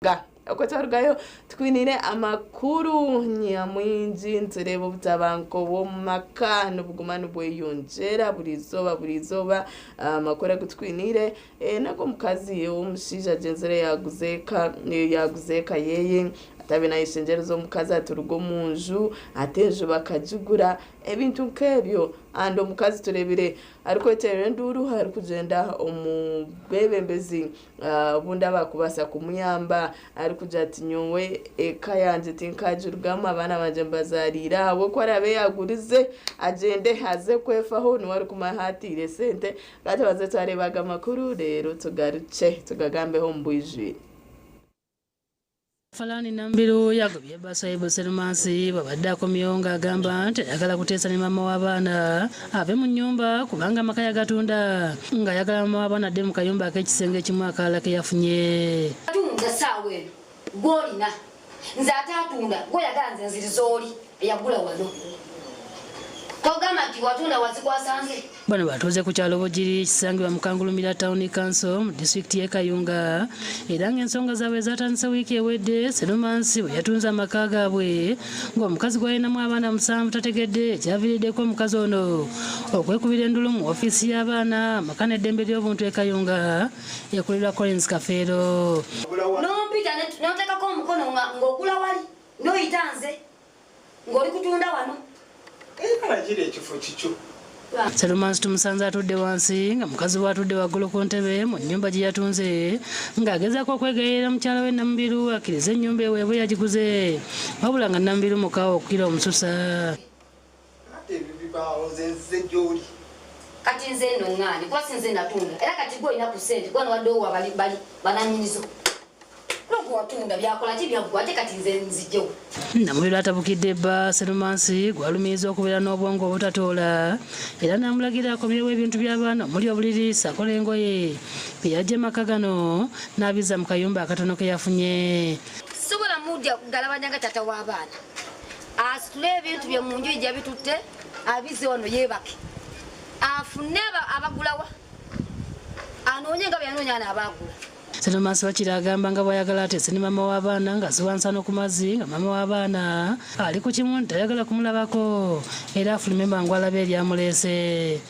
Okwo twarugayo tukwiniire amakuru nyamwingi nitureeba obutabanguko bw'omu maka nibuguma nibweyongyera buri izooba buri izooba. Amakuru agu tukwiniire n'ag'omukazi ow'omushaija agyenzire yaaguza eka yaaguza eka yeeye atabe nayeshengyereza omukazi ati ruga omu nju ate enju bakagigura ebintu nk'ebyo. And omukazi tureebire arikweterera enduuru arikugyenda omu beebembezi Obundi abakubaasa kumuyamba arikugira ati nyowe eka yangye tinkagirugamu abaana bangye mbazaariire aha we ku araabe yaagurize agyende aze kwefaho niwe arikumanya ahu ataire sente. Ka tubanze twareeba aga makuru reero tugarukye tugagambeho omu bwijwire. Falani Nambiru yagobye bba Swaibu Sserumansi bw'abadde akomyewo ng'agamba nti ayagala kuteesa ne maama w'abaana ave mu nnyumba kubanga amaka yagatunda ng'ayagala maama w'abaana adde mu kayumba ak'ekisenge ekimu akalala ke yafunye. Tunda ssaawa eno gw'olina nze ate atunda gw'oyagala nze nziriza oli eyagula wano togamba nti watunda wazikwasa nze. Bano batuuze ku kyalo Bugiri ekisangibwa mu Kangulumira Town Council mu disitulikiti y'e Kayunga era ng'ensonga zaabwe zaatandise wiiki ewedde Sserumansi bwe yatunze amaka gaabwe ng'omukazi gw'alinamu abaana musanvu tategedde ekyaviiriddeko omukazi ono okwekubira endulu mu ofiisi y'abaana, amaka n'eddembe ly'obuntu e Kayunga ekulirwa Collins Kafeero. N'ompita n'oteekako omukono ng'ogula wali n'oyita nze. Ng'oli kutunda wano. Era lagira ekifo kikyo. Sserumansi tumusanze atudde wansi nga mukazi we atudde waggulu ku ntebe mu nnyumba gye yatunze ng'agezaako okwegayirira mukyala we Namubiru akkirize ennyumba eweebwe yagiguze wabula nga Namubiru mukaawu okukira omususa. Ate ebyo bibaawo nze nzize gy'oli. Kati nze nno ŋŋaanye kuba si nze natunda era kati gwe olina ku ssente kuba nowadde owa bali bali banannyinizo. Nogwe watunda byakola ki byaggwa ate kati nze nzijjewo. Namubiru atabukidde bba Sserumansi gw'alumiriza okubeera n'obwongo obutatoola era n'amulagira akomyewo ebintu by'abaana omuli obuliri ssaako n'engoye bye yaggye mu maka gano n'abizza mu kayumba akatono ke yafunye. Sisobola mudya kugalabanya nga taata w'abaana. Asitule ebintu bye mu nju gyabitutte abizze wano yeebake afune abagulawa anoonye nga bwe yanoonya ano abaagula. Sserumansi bakira agamba nga bw'ayagala ateese ne maama w'abaana ng'asiwa nsano ku mazzi nga maama w'abaana ali ku kimu nti tayagala kumulabako era afulume mangu alabe eryamuleese.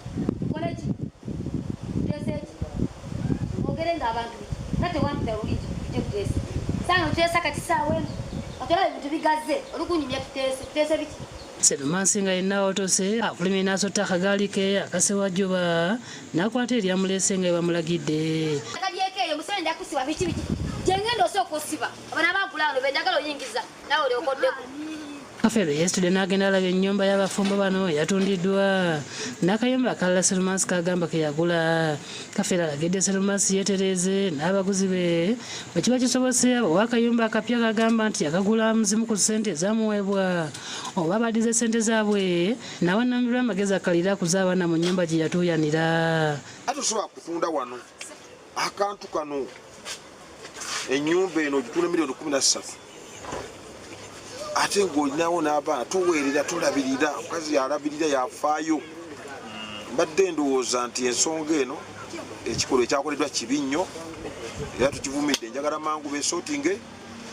Mwogere ng'abantu nga tewampita luli nti tujje tuteese. Sanga tuteesa kati saawa eno. Kati olaba ebintu bigaze oli kunyumya tuteese tuteese biki? Sserumansi nga yenna awotose afulumye n'asotta akagaali ke akasewajjuba n'akwata eryamuleese nga bwe bamulagidde. Akalyeko eyo musebe nja kusiba biki biki gye ngenda osooka osiba abana bagula wano be njagala oyingiza naawe olyoke oddeko. Kafeero yeesitudde n'agenda alaba ennyumba y'abafumbo bano eyatundiddwa n'akayumba akalala Sserumansi k'agamba ke yagula. Kafeero alagidde Sserumansi yeetereeze n'abaguzi be bwe kiba kisobose abawe akayumba akapya k'agamba nti yakagula mu zimu ku ssente ezaamuweebwa oba abaddize ssente zaabwe n'awa Namubiru amagezi akkalire akuze abaana mu nnyumba gye yatuuyanira. Ate tosobola kutunda wano akantu kano ennyumba eno ogitunda miliyoni 13 ate ng'olinawo n'abaana tuweerera tolabirira omukazi yalabirira yafaayo mbadde ndowooza nti ensonga eno ekikolwa ekyakoleddwa kibi nnyo era tukivumidde njagala mangu besootinge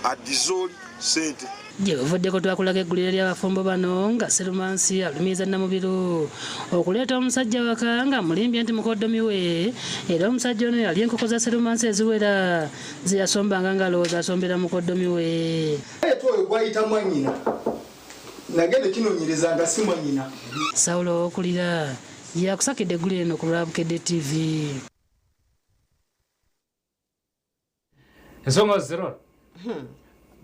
addize oli ssente. Gye buvuddeko twakulaga eggulire ly'abafumbo bano nga Sserumansi alumiriza Namubiru okuleeta omusajja awaka ng'amulimbye nti mukoddomi we era omusajja ono yalya enkoko za Sserumansi eziwera ze yasombanga ng'alowooza asombera mukoddomi we. Ate oyo gw'ayita mwannyina nagenda okinoonyereza nga si mwannyina. Saulo Owokulira y'akusakidde eggulire lino ku lwa Bukedde TV. Ensonga zirora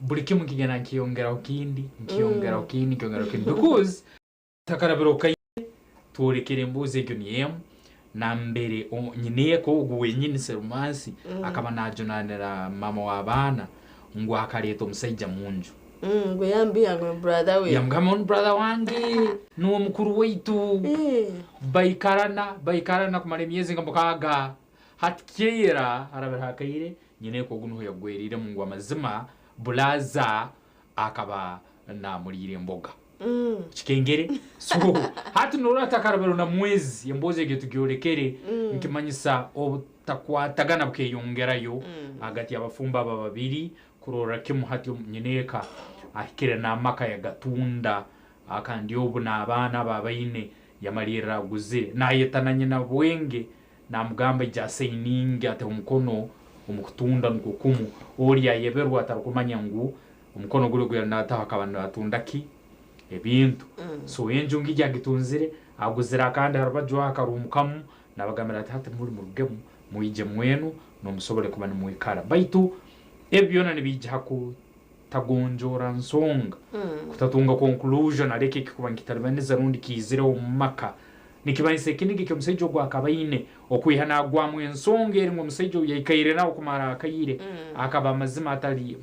buli kimu kigenda nkiyongeraho kindi nkiyongeraho kindi nkiyongeraho kindi because takarabira okaire twolekere emboozi egyo niyo emu nambere nyineeka ogu wenyini Serumansi akaba najunanira mama w'abaana ngu akaleeta omusaija munju. Ngu yambiha ngu ni brother we. Yamugamba ngu ni brother wange nuwe mukuru waitu. Baikarana baikarana kumara emyezi nka mukaaga. Hati keera harabire akaire, nyineeka ogu nuho yagwereiremu ngu amazima Bulaaza akaba naamuriira emboga. Kikengere. So hati norora hatakarabire na mwezi emboozi egyo tugyorekere nikimanyisa obutakwatagana bukeyongerayo ahagati y'abafumbo aba babiri. Kurorra kimu hati nyineeka ahikire n'amaka yagatunda kandi obu n'abaana abo abaine yamalirra aguzire. Nayeta na nyina bwenge namugamba aije asaininge ateho omukono omu kutunda nukwo kumu. Oli ayeberwa atarukumanya ngu omukono guli ogu yali nataho akaba natunda ki? Ebintu. So enju ngigi agitunzire, aguzire akandi ha rubaju aho akaruumu kamu, nabagambira ati hati muli murugemu mwije mwenu nomusobole kuba nimwikara. Baitu ebi byona nibiija ha kutagonjoora nsonga, kutatunga conclusion hali eki ekikuba nikitalibaniza rundi kiizireho omu maka. Nikimanyisa ekiniga eky'omusaija ogu akaba aine, okwiha nagwamu ensonga eri ngu omusaija ou yaikaire nawe kumara akaire akaba amazima atali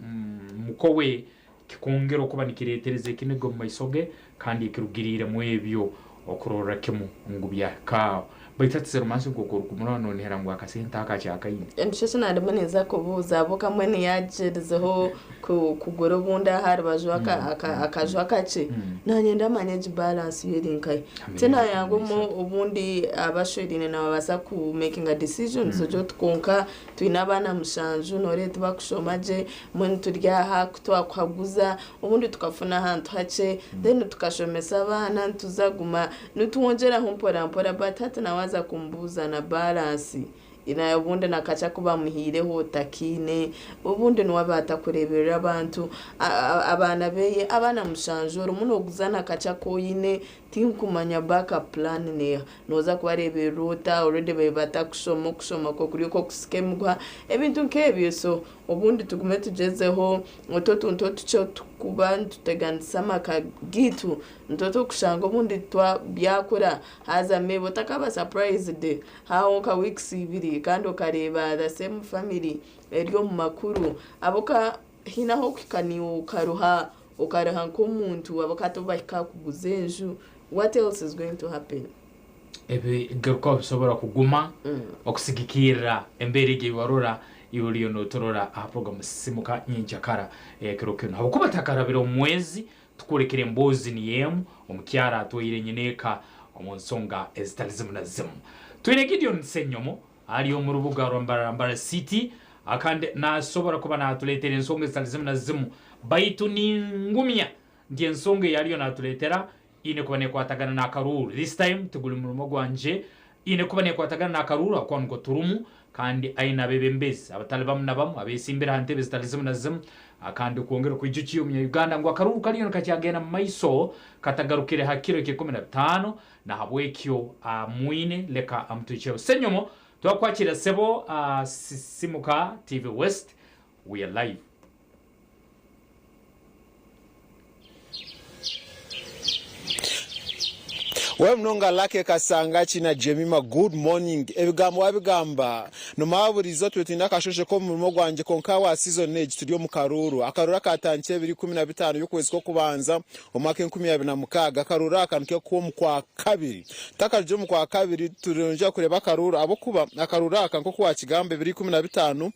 muko we, kikongera okuba nikireetereza ekiniga omu maiso ge kandi ekirugiriiremu ebyo okurorra kimu ngu byahika aho. Baitu hati Serumansi nk'oku orukumurora nonihira ngu akasente ako akyakaine? Nikyo eki naarimu ninza kubuuza ahabw'okuba mbwenu yaagyerizeho kugura obundi aha rubaju akaju akakye, naanye ndamanya egi balance yo eri nkahi. Tinayanga obundi abashweraine nibabaasa ku makinga decisions ogire oti kwonka twine abaana mushanju nooreeba tibakushoma gye, mbwenu turi aha ku twakuhaguza obundi tukafuna ahantu hakye then tukashomesa abaana nituza kuguma nitwongyeraho mpora mpora but hati nawe waaza kumubuuza na balance obundi na kakye aku bamuhaireho takiine, obundi niwe aba atakureeberera abantu abaana beye abaana mushanju orimu nooguza na kakye aku oine tinkumanya back up plan neeha, nooza kubareeberera ota already babaire batakushoma okushoma kwe kuri okw'okusika emiguha ebintu nk'ebyo so obundi tugume tugyezeho otu otuntu otukye otukuba nituteganisa amaka gaitu nitwo turikushanga obundi byakura haza maybe otakaba surprised haaho nka weeks ibiri kandi okareeba the same family eri omu makuru ahabw'okuba haine ah'okuhika naiwe okaruha okaruha nk'omuntu ahabw'okuba hati bahika aha kuguza enju what else is going to happen? Ebigarukaho bisobora kuguma okusigikirra embeera egi ei warora iwe oliyo noturora aha puroguramu Sisimuka Nyenkyakara ey'ekiro kinu. Habwokuba takarabire omu mwezi, tukwolekere emboozi niyo emu omukyara atwaire nyineeka omu nsonga ezitali zimu na zimu. Twine Gideon Ssenyomo ali omu rubuga rwa Mbarara, Mbarara City, kandi nasobora kuba natuleetera ensonga ezitali zimu na zimu baitu ningumya nti ensonga ei aliyo natuleetera Eine kuba nekwatagana n'akaruuru. This time tiguri murimo gwangye. Eine kuba nekwatagana n'akaruuru ahakuba nikwo turimu kandi aine abebembezi abatari bamwe na bamwe abesimbire aha ntebe zitari zimwe na zimwe kandi kwongera okwijukiya omunya Uganda ngu akaruuru kariyo nikakyagenda mu maiso katagarukire ha kiro ekya 15 nahabwekyo amwine leka amutuhikyeho. Ssenyomo twakwakira sebo Sisimuka TV West we are live. Webale munonga Lucky Kasangaki na Jemima good morning ebigambo wabigamba nomanya burizo tube twine akashoshe komumurimo gwangye konka ahabwa season egi turi omu karuuru akaruuru akatandikire ebiro 15 byokwezi kwokubanza omwaka 2006 akaruuru aka nikekuba omu kwakabiri takarugire omu kwakabiri turongera kureba akaruuru ahabwokuba akaruuru aka nkoku wakigamba ebiro 15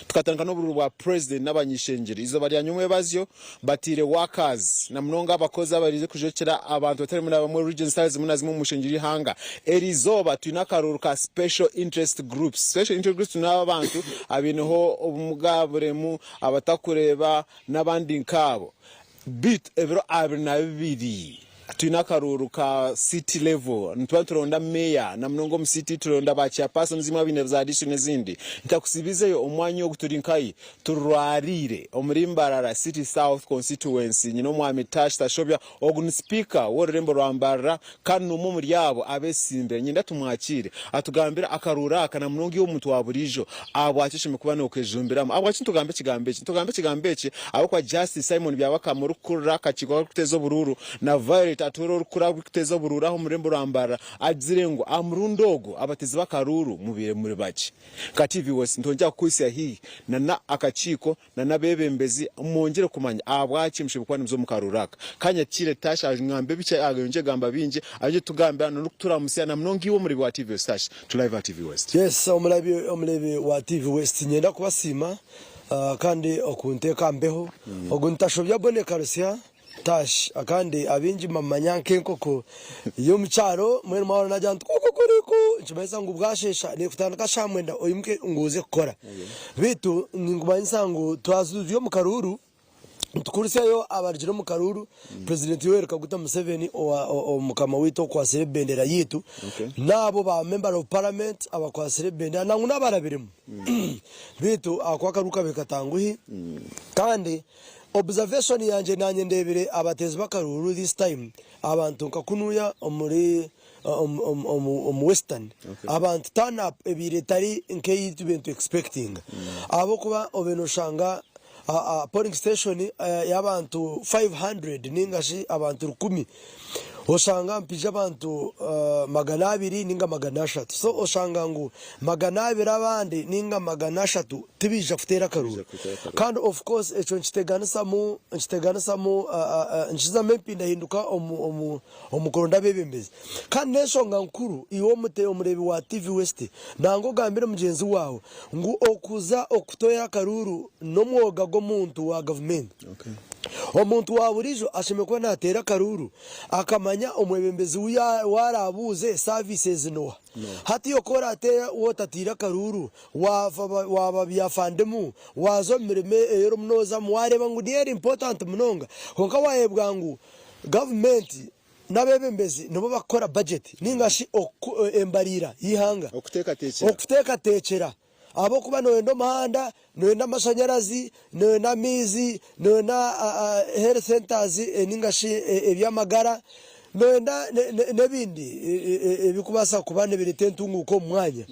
Tukatandika n'oburuuru bwa President n'abany'ishengyero. Eizooba rya nyomwebazyo bataire workers na munonga abakozi abarize kujwekyera abantu batari bamwe na bamwe regions zitari zimwe na zimwe omu ishengyero ry'eihanga. Eriizooba twine akaruuru ka Special Interest Groups. Special Interest Groups n'abo abantu abaineho obumuga, buremu, abatakureeba n'abandi nkaabo. Beitu ebiro 22 twine akaruuru ka city level nituba nituronda meeya na munonga omu city turonda ba chairpersons imwe abaine za district n'ezindi. Ntakusibizeyo omwanya ogu turi nkahi turwariire omuri Mbarara City South constituency nyine omwami Tash Tashobya ogu ni sipiika w'orurembo rwa Mbarara kandi n'omwe omuri abo abesimbire. Niinyenda tumwakiire atugambire akaruuru aka na munonga iwe omuntu wa buriijo ahabwaki oshemereire kuba nokejumbiramu. Ahabwaki nitugamba ekigambo eki? Nitugamba ekigambo eki ahabw'okuba Justice Simon Byabakama orikukurira akakiiko akarikuteeza oburuuru na Violet Atuheire orikukura abarikuteeza oburuuru aha omu rurembo rwa Mbarara agizire ngu aha murundi ogu abateezi b'akaruuru mubaire muri bakye. Nka TV West nitwongyera kukuhitsya haihi na n'akakiiko na n'abeebembezi mwongyere kumanya ahabwaki mushemereire kuba nimuza omu karuuru aka. Ka nyakiire Tash angambe bikye ayongye gamba bingi ayongye tugambira n'okuturamutsya na munonga iwe omureebi wa TV West. Tash, turi live aha TV West. Yes omurabi omureebi wa TV West niinyenda kubasiima kandi okunteeka mbeho ogu nitashobya Bonny Karusya. Tash kandi abaingi nibamanya nk'enkoko y'omu kyaro mbwenu mwahurira naagira nti kukukuriku nikimanyisa ngu bwasheesha neekutandika shaaha mwenda oimuke ngu oze kukora. Beitu ninkumanyisa ngu twaza turi omu karuuru nitukurisyayo abarugire omu karuuru Purezidenti Yoweri Kaguta Museveni owa mukama waitu okwatsire ebendera yaitu n'abo ba member of parliament abakwatsire ebendera nangwa n'abarabiremu beitu ahakuba akaruuru kabaire katanguhi kandi Observation yangye nanye ndebire abateezi b'akaruuru this time abantu nka kunuya omuri omu western abantu turn up ebaire etari nk'eyi tubaire nitu expectinga ahabw'okuba obaire noshanga polling station y'abantu 500 ningashi abantu rukumi oshanga mpija abantu 200 ninga 300 so oshanga ngu 200 abandi ninga 300 tibaija kuteera akaruuru kandi of course ekyo nikiteganisamu nikiteganisamu nikizamu empindahinduka omu omu kuronda abeebembezi kandi n'enshonga nkuru iwe omute omureebi wa TV West nangwa ogambire mugyenzi waawe ngu okuza okutoera akaruuru n'omwoga gw'omuntu wa gavumenti. Omuntu wa buriijo ashemereire kuba naateera akaruuru akamanya omwebembezi ou araabuuze services n'oha. Hati iwe ku oraateera waaba otataire akaruuru, waaba byafandimu, waaza omu mirimo ei orimu noozamu waareeba ngu niyo eri important munonga kwonka waayebwa ngu gavumenti n'abeebembezi nibo barikukora bajeti nainga shi embariira y'eihanga. Okuteekateekyera. Ahabw'okuba nooyenda omuhanda, nooyenda amashanyarazi, nooyenda amaizi, nooyenda health centres ninga shi eby'amagara, nooyenda n'ebindi ebirikubaasa kuba nibireeta entunguuka omu mwanya.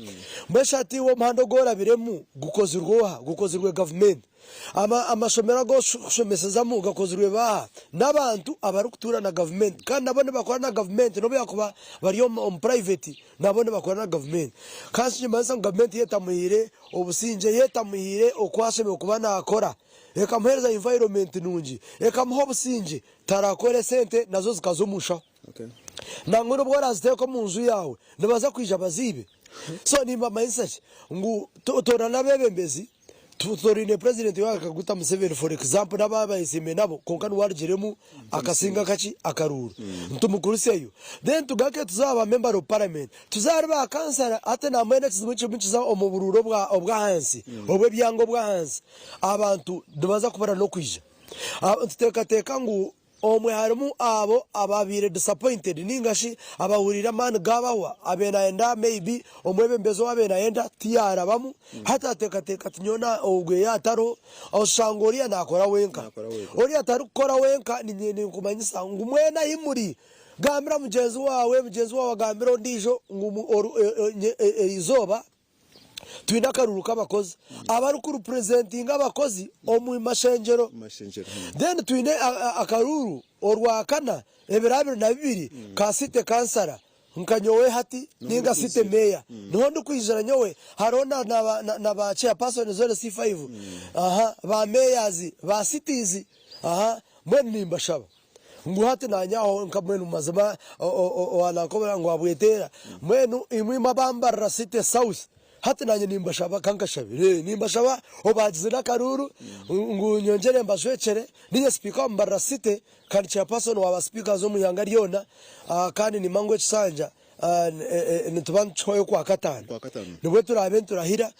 Mbwenu shi hati iwe omuhanda ogu orabiremu gukozirwe oha? Gukozirwe gavumenti. Amashomero agu orikushomeseza gakozirwe baaha? N'abantu abarikutuura na gavumenti kandi nabo nibakora na gavumenti n'obu yaakuba bari omu purayiveti nabo nibakora na gavumenti. Kandi nikimanyisa ngu gavumenti yo etamuhaire obusingye, yo etamuhaire oku ashemereire kuba naakora, ekamuheereza environment nungi, ekamuha obusingye, tarakora esente nazo zikaza omu nshaho. Nangwa n'obu oraaziteeka omu nju yaawe nibaza kwija baziibe. So nimbamanyisa ki? Ngu toorana abeebembezi. Tutoraine president wa Kaguta Museveni for example n'ababayesiime nabo kwonka niwe arugiremu akasinga akaki akaruuru nitumukurisyayo then tugaruke tuze aha ba member of parliament tuze ahari ba kansara hati nambwenu ekizibu ekirimu nikiza omu buruuru obw'ahansi obw'ebyanga obw'ahansi abantu nibaza kubura n'okwija nituteekateeka ngu Omwe harimu abo ababaire disappointed ninga shi abahuriire amaani gabahwa abaire nayenda maybe omwebembezi owabaire nayenda tiyarabamu hati atekateka ati nyowe ogwe yatariho oshanga oriya nakora wenka oriya tarikukora wenka ninye ninkumanyisa ngu mwena ahi muri gambira mugyenzi wawe mugyenzi wawe agambire ondijo ngu erizooba Twine akaruuru k'abakozi abarikurupurezentinga abakozi omu mashengyero. Then twine akaruuru orwakana ebiro 22 ka city kansara nka nyowe hati ninga city meeya niho ndikwijira nyowe hariho na ba chairperson zone C5 aha ba mayors ba cities aha mbwenu nimbashaba. Ngu hati naanye aho nka mbwenu mazima owa nankobora ngu abweteera mbwenu imwe imwe aba Mbarara City South hati naanye nimbashaba kankashabire nimbashaba obagize n'akaruuru ngu nyongyere mbajwekyere ninye sipiika wa Mbarara City kandi chairperson wa ba speakers omu ihanga ryona kandi nimba ngu ekisanja nituba nitukihwayo Okwakataano nibwo turaabe niturahira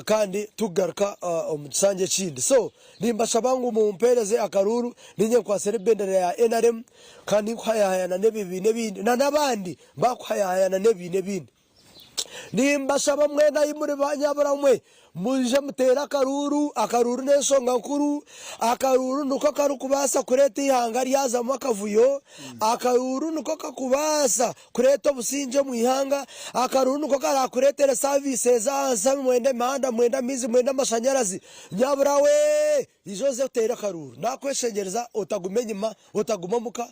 kandi tukugaruka omu kisanja ekindi. So nimbashaba ngu mumpeereze akaruuru niinye nkwatsire ebendera ya nrm kandi nkuhayahayana n'ebibiina ebindi na n'abandi bakuhayahayana n'ebibiina ebindi. Nimbashaba mwena ahi muri banyabura mwe Mwije muteere akaruuru, akaruuru n'enshonga nkuru, akaruuru niko karikubaasa kureeta eihanga ryazamu akavuyo, akaruuru niko kakubaasa kureeta obusingye omu ihanga, akaruuru niko karaakureetere saviisi ez'ahansi mwenda emihanda, mwenda amaizi, mwenda amashanyarazi. Nyabura we! Ija oze oteere akaruuru. Naakweshengyereza otaguma enyima, otaguma omuka,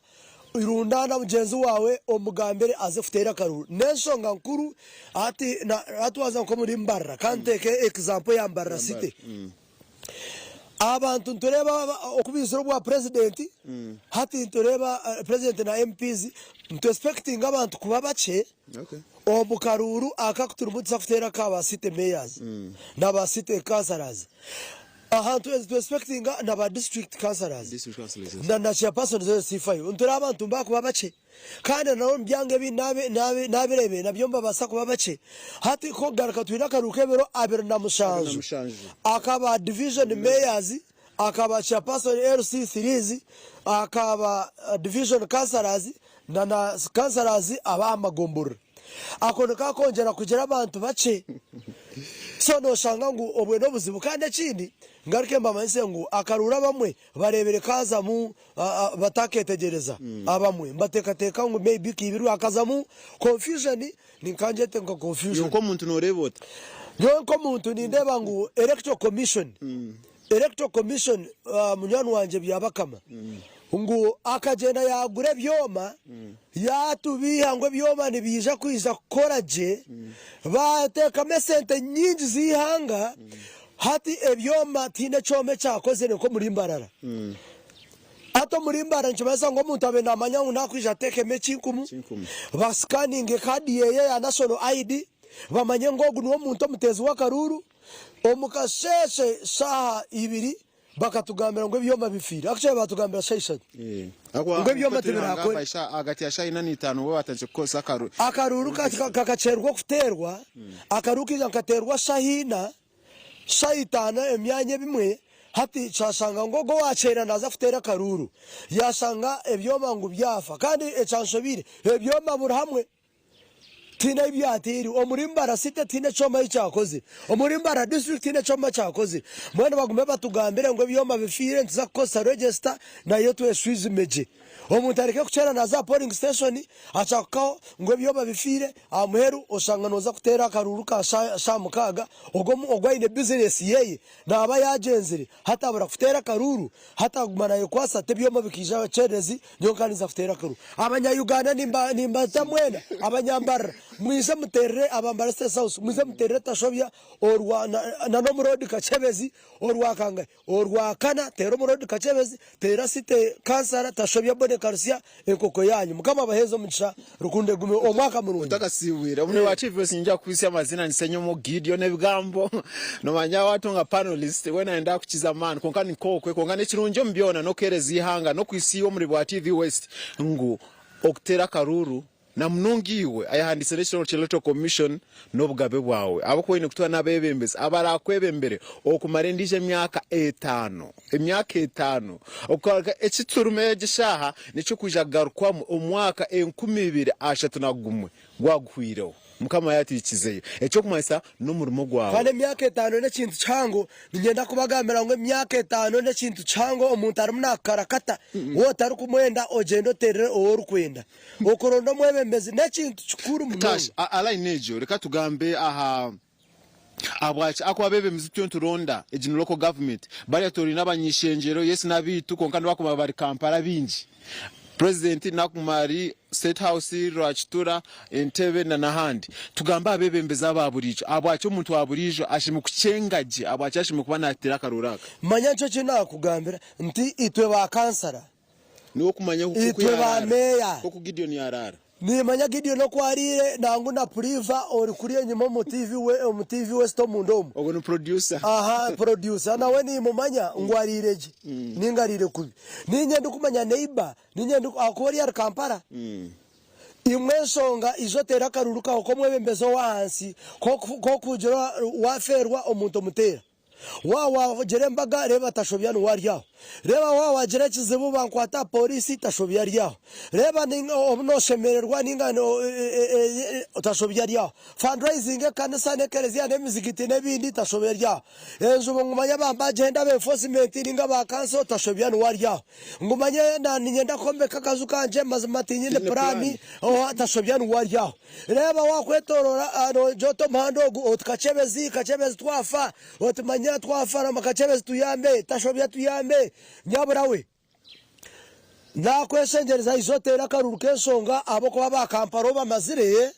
Rundaana mugyenzi waawe omugambire aze kuteera akaruuru. N'enshonga nkuru hati hati waaza nk'omuri Mbarara ka nteeke example ya Mbarara city. Abantu nitureeba oku baizire obwa purezidenti, hati nitureeba purezidenti na MPs, nitu expectinga abantu kuba bakye omu karuuru aka aku turimu nituza kuteera aka ba city mayors na ba city councillors. Aha ntu expectinga na ba district councillors na na chairpersons LC5 ntureba abantu nibakuba bakye kandi na omu byanga ebindi nabirebire nabyo nibabaasa kuba bakye. Hati kugaruka twine akaruru k'ebiro 27 aka ba division mayors, aka ba chairperson LC3s, aka ba division councillors na na councillors ab'aha magomborora. Ako nikakongyera kugira abantu bakye. So noshanga ngu obwe n'obuzibu. Kandi ekindi ngaruke mbamanyise ngu akaruuru abamwe bareebire kaazamu bataketegyereza. Abamwe nibateekateeka ngu maybe kaibirwe hakazamu confusion, ninkangyete nka confusion. Iwe nk'omuntu nooreeba ota? Nyowe nk'omuntu nindeeba ngu Electoral Commission, Electoral Commission munywani wangye Byabakama ngu akagyenda yaagura ebyoma yaatubiiha ngu ebyoma nibiija kwija kukora gye, baateekamu esente nyingi z'eihanga, hati ebyoma tihaine ekyoma ekyakozire nk'omuri Mbarara. Hati omuri Mbarara nikimanyisa ngu omuntu abaire naamanya ngu naakwija ateekemu ekinkumu, basikaninge kaadi ye ya National ID, bamanye ngu ogu niwe muntu omuteezi w'akaruuru, omu kasheeshe shaaha ibiri Bakatugambira ngu ebyoma bifiire. Actually batugambira shaaha ishatu ngu ebyoma tibirakore. Ahagati ya shaaha ina na itaano bo batandikire kukozesa akaruuru. Akaruuru kakakyerwa kuteerwa, akaruuru kaija nikateerwa shaaha ina, shaaha itaano emyanya ebimwe, hati kyashanga ngu ogwo owaakyera naaza kuteera akaruuru yaashanga ebyoma ngu byafa kandi ekyanshobeire ebyoma buri hamwe. Tihaine ahu byataire. Omuri Mbara City tihaine ekyoma ahu kyakozire. Omuri Mbara District tihaine ekyoma kyakozire. Mbwenu bagume batugambire ngu ebyoma bifiire nituza kukozesa register nayo tweshwijume gye. Omuntu areke kukyera naaza aha polling station akyakukaho ngu ebyoma bifiire aha muheru oshanga nooza kuteera akaruuru ka shaaha mukaaga ogwo ogwo aine bizinesi yeye naaba yaagyenzire hati abura kuteera akaruuru Hati aguma nayekwasa ati ebyoma bikaija kyererezi nyowe nkaba ninza kuteera akaruru. Abanya Uganda nimbata mwena abanyambarara mwije muterere aba Mbara State House mwije muterere Tashobya orwa na n'omuroodi Kakyebezi orwa kangahe orwakana teera omuroodi Kakyebezi teera city kansara Tashobya Bonny Karutsya enkoko yanyu. Mukama abaheeze omugisha rukundo egume omwaka murungi. Otakasiibwire omu wa TV West niinyija kukuhitsya amazina ni Ssenyomo Gideon ebigambo nomanya watunga panelist weena nayenda kukiza amaani kwonka nikokwe kwonka nekirungi omu byona nokuhereza eihanga nokuhitsya iwe omuri bwa TV West ngu okuteera akaruuru namunonga iwe ayehandiise nekitongore kya Electoral Commission nobugabe bwawe ahabwokuba oine kutoorana abebembezi abarakwebembere okumara endiijo emyaka etaano. Emyaka etaano okugaruka eki turimu egi eshaaha nikyo kwija kugarukwamu omwaka 2031 gwaguhweireho. Mukama yaatwikizeyo. Eky'okumanyisa n'omurimo gwawe. Kandi emyaka etaano n'ekintu kihango. Niinyenda kubagambira ngu emyaka etaano n'ekintu kihango omuntu arimu nakukarakata. Waaba otarikumwenda ogyende oteerere ou orikwenda. Okuronda omwebembezi n'ekintu kikuru munonga. Tash, a line egyo reka tugambe aha. Ahabwaki? Ahakuba abeebembezi turiyo nituronda, egi ni local government, bariya toroine abany'ishengyero, yes n'abaitu kwonka nibakuba bari Kampala baingi. President nakuguma ari State House, Rwakitura, Entebbe na n'ahandi. Tugambe aha beebembezi aba buriijo. Ahabwaki omuntu wa buriijo ashemereire kukyenga gye? Ahabwaki ashemereire kuba naateera akarooro aka? Manya nikyo eki naakugambira nti itwe ba kansara, Niwe okumanya oku itwe ba yaraara, meeya. nk'oku Gideoni yaraara. Nimanya Gideon oku ariire nangu na Priva ori kuriya enyima omu TV we omu TV West omunda omu. Ogwo ni producer. Aha producer nawe nimumanya ngu ariire gye ninga ariire kubi. Ninye ndikumanya neighbor ninye ndiku ahakuba oriya ari Kampala. Imwe enshonga ija oteere akaruru kawe k'omwebembezi ow'ahansi k'okugira wafeerwa omuntu omuteera. Waaba waagira embaga reeba tashobya niwe ari aho. Reeba waaba waagira ekizibu bankwata aha pooriisi tashobya ari aho. Reeba obu nooshemererwa nainga tashobya ari aho. Fundraising ekanisa n'ekereziya n'emizigiti n'ebindi tashobya ari aho. Enjubu ngu manya ba bagyenda aba enforcement nainga aba kanso tashobya niwe ari aho. Ngu manya niinyenda kwombeka akaju kangye mazima tinyine puraani tashobya niwe ari aho. Reeba wakwetoroora noogira oti omuhanda ogu oti Kakyebezi, Kakyebezi twafa, oti manya twafa na Kakyebezi tuyambe, Tashobya tuyambe, nyabura we. Nakweshengyereza ija oteere akaruuru k'enshonga ahabw'okuba aba Kampala obamazire.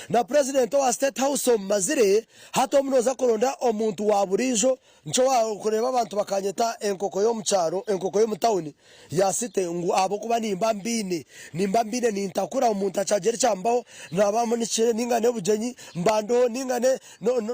Na Purezidenti owa State House omumazire, hati omu nooza kuronda omuntu wa buriijo, nikyo waakureeba abantu bakanyeta enkoko y'omu kyaro, enkoko y'omu tawuni ya city ngu ahabw'okuba nimba mbiine, nimba mbiine nintakura omuntu akyagira ekyambaho naba mpunikire ninga n'obugyenyi mba ndiho ninga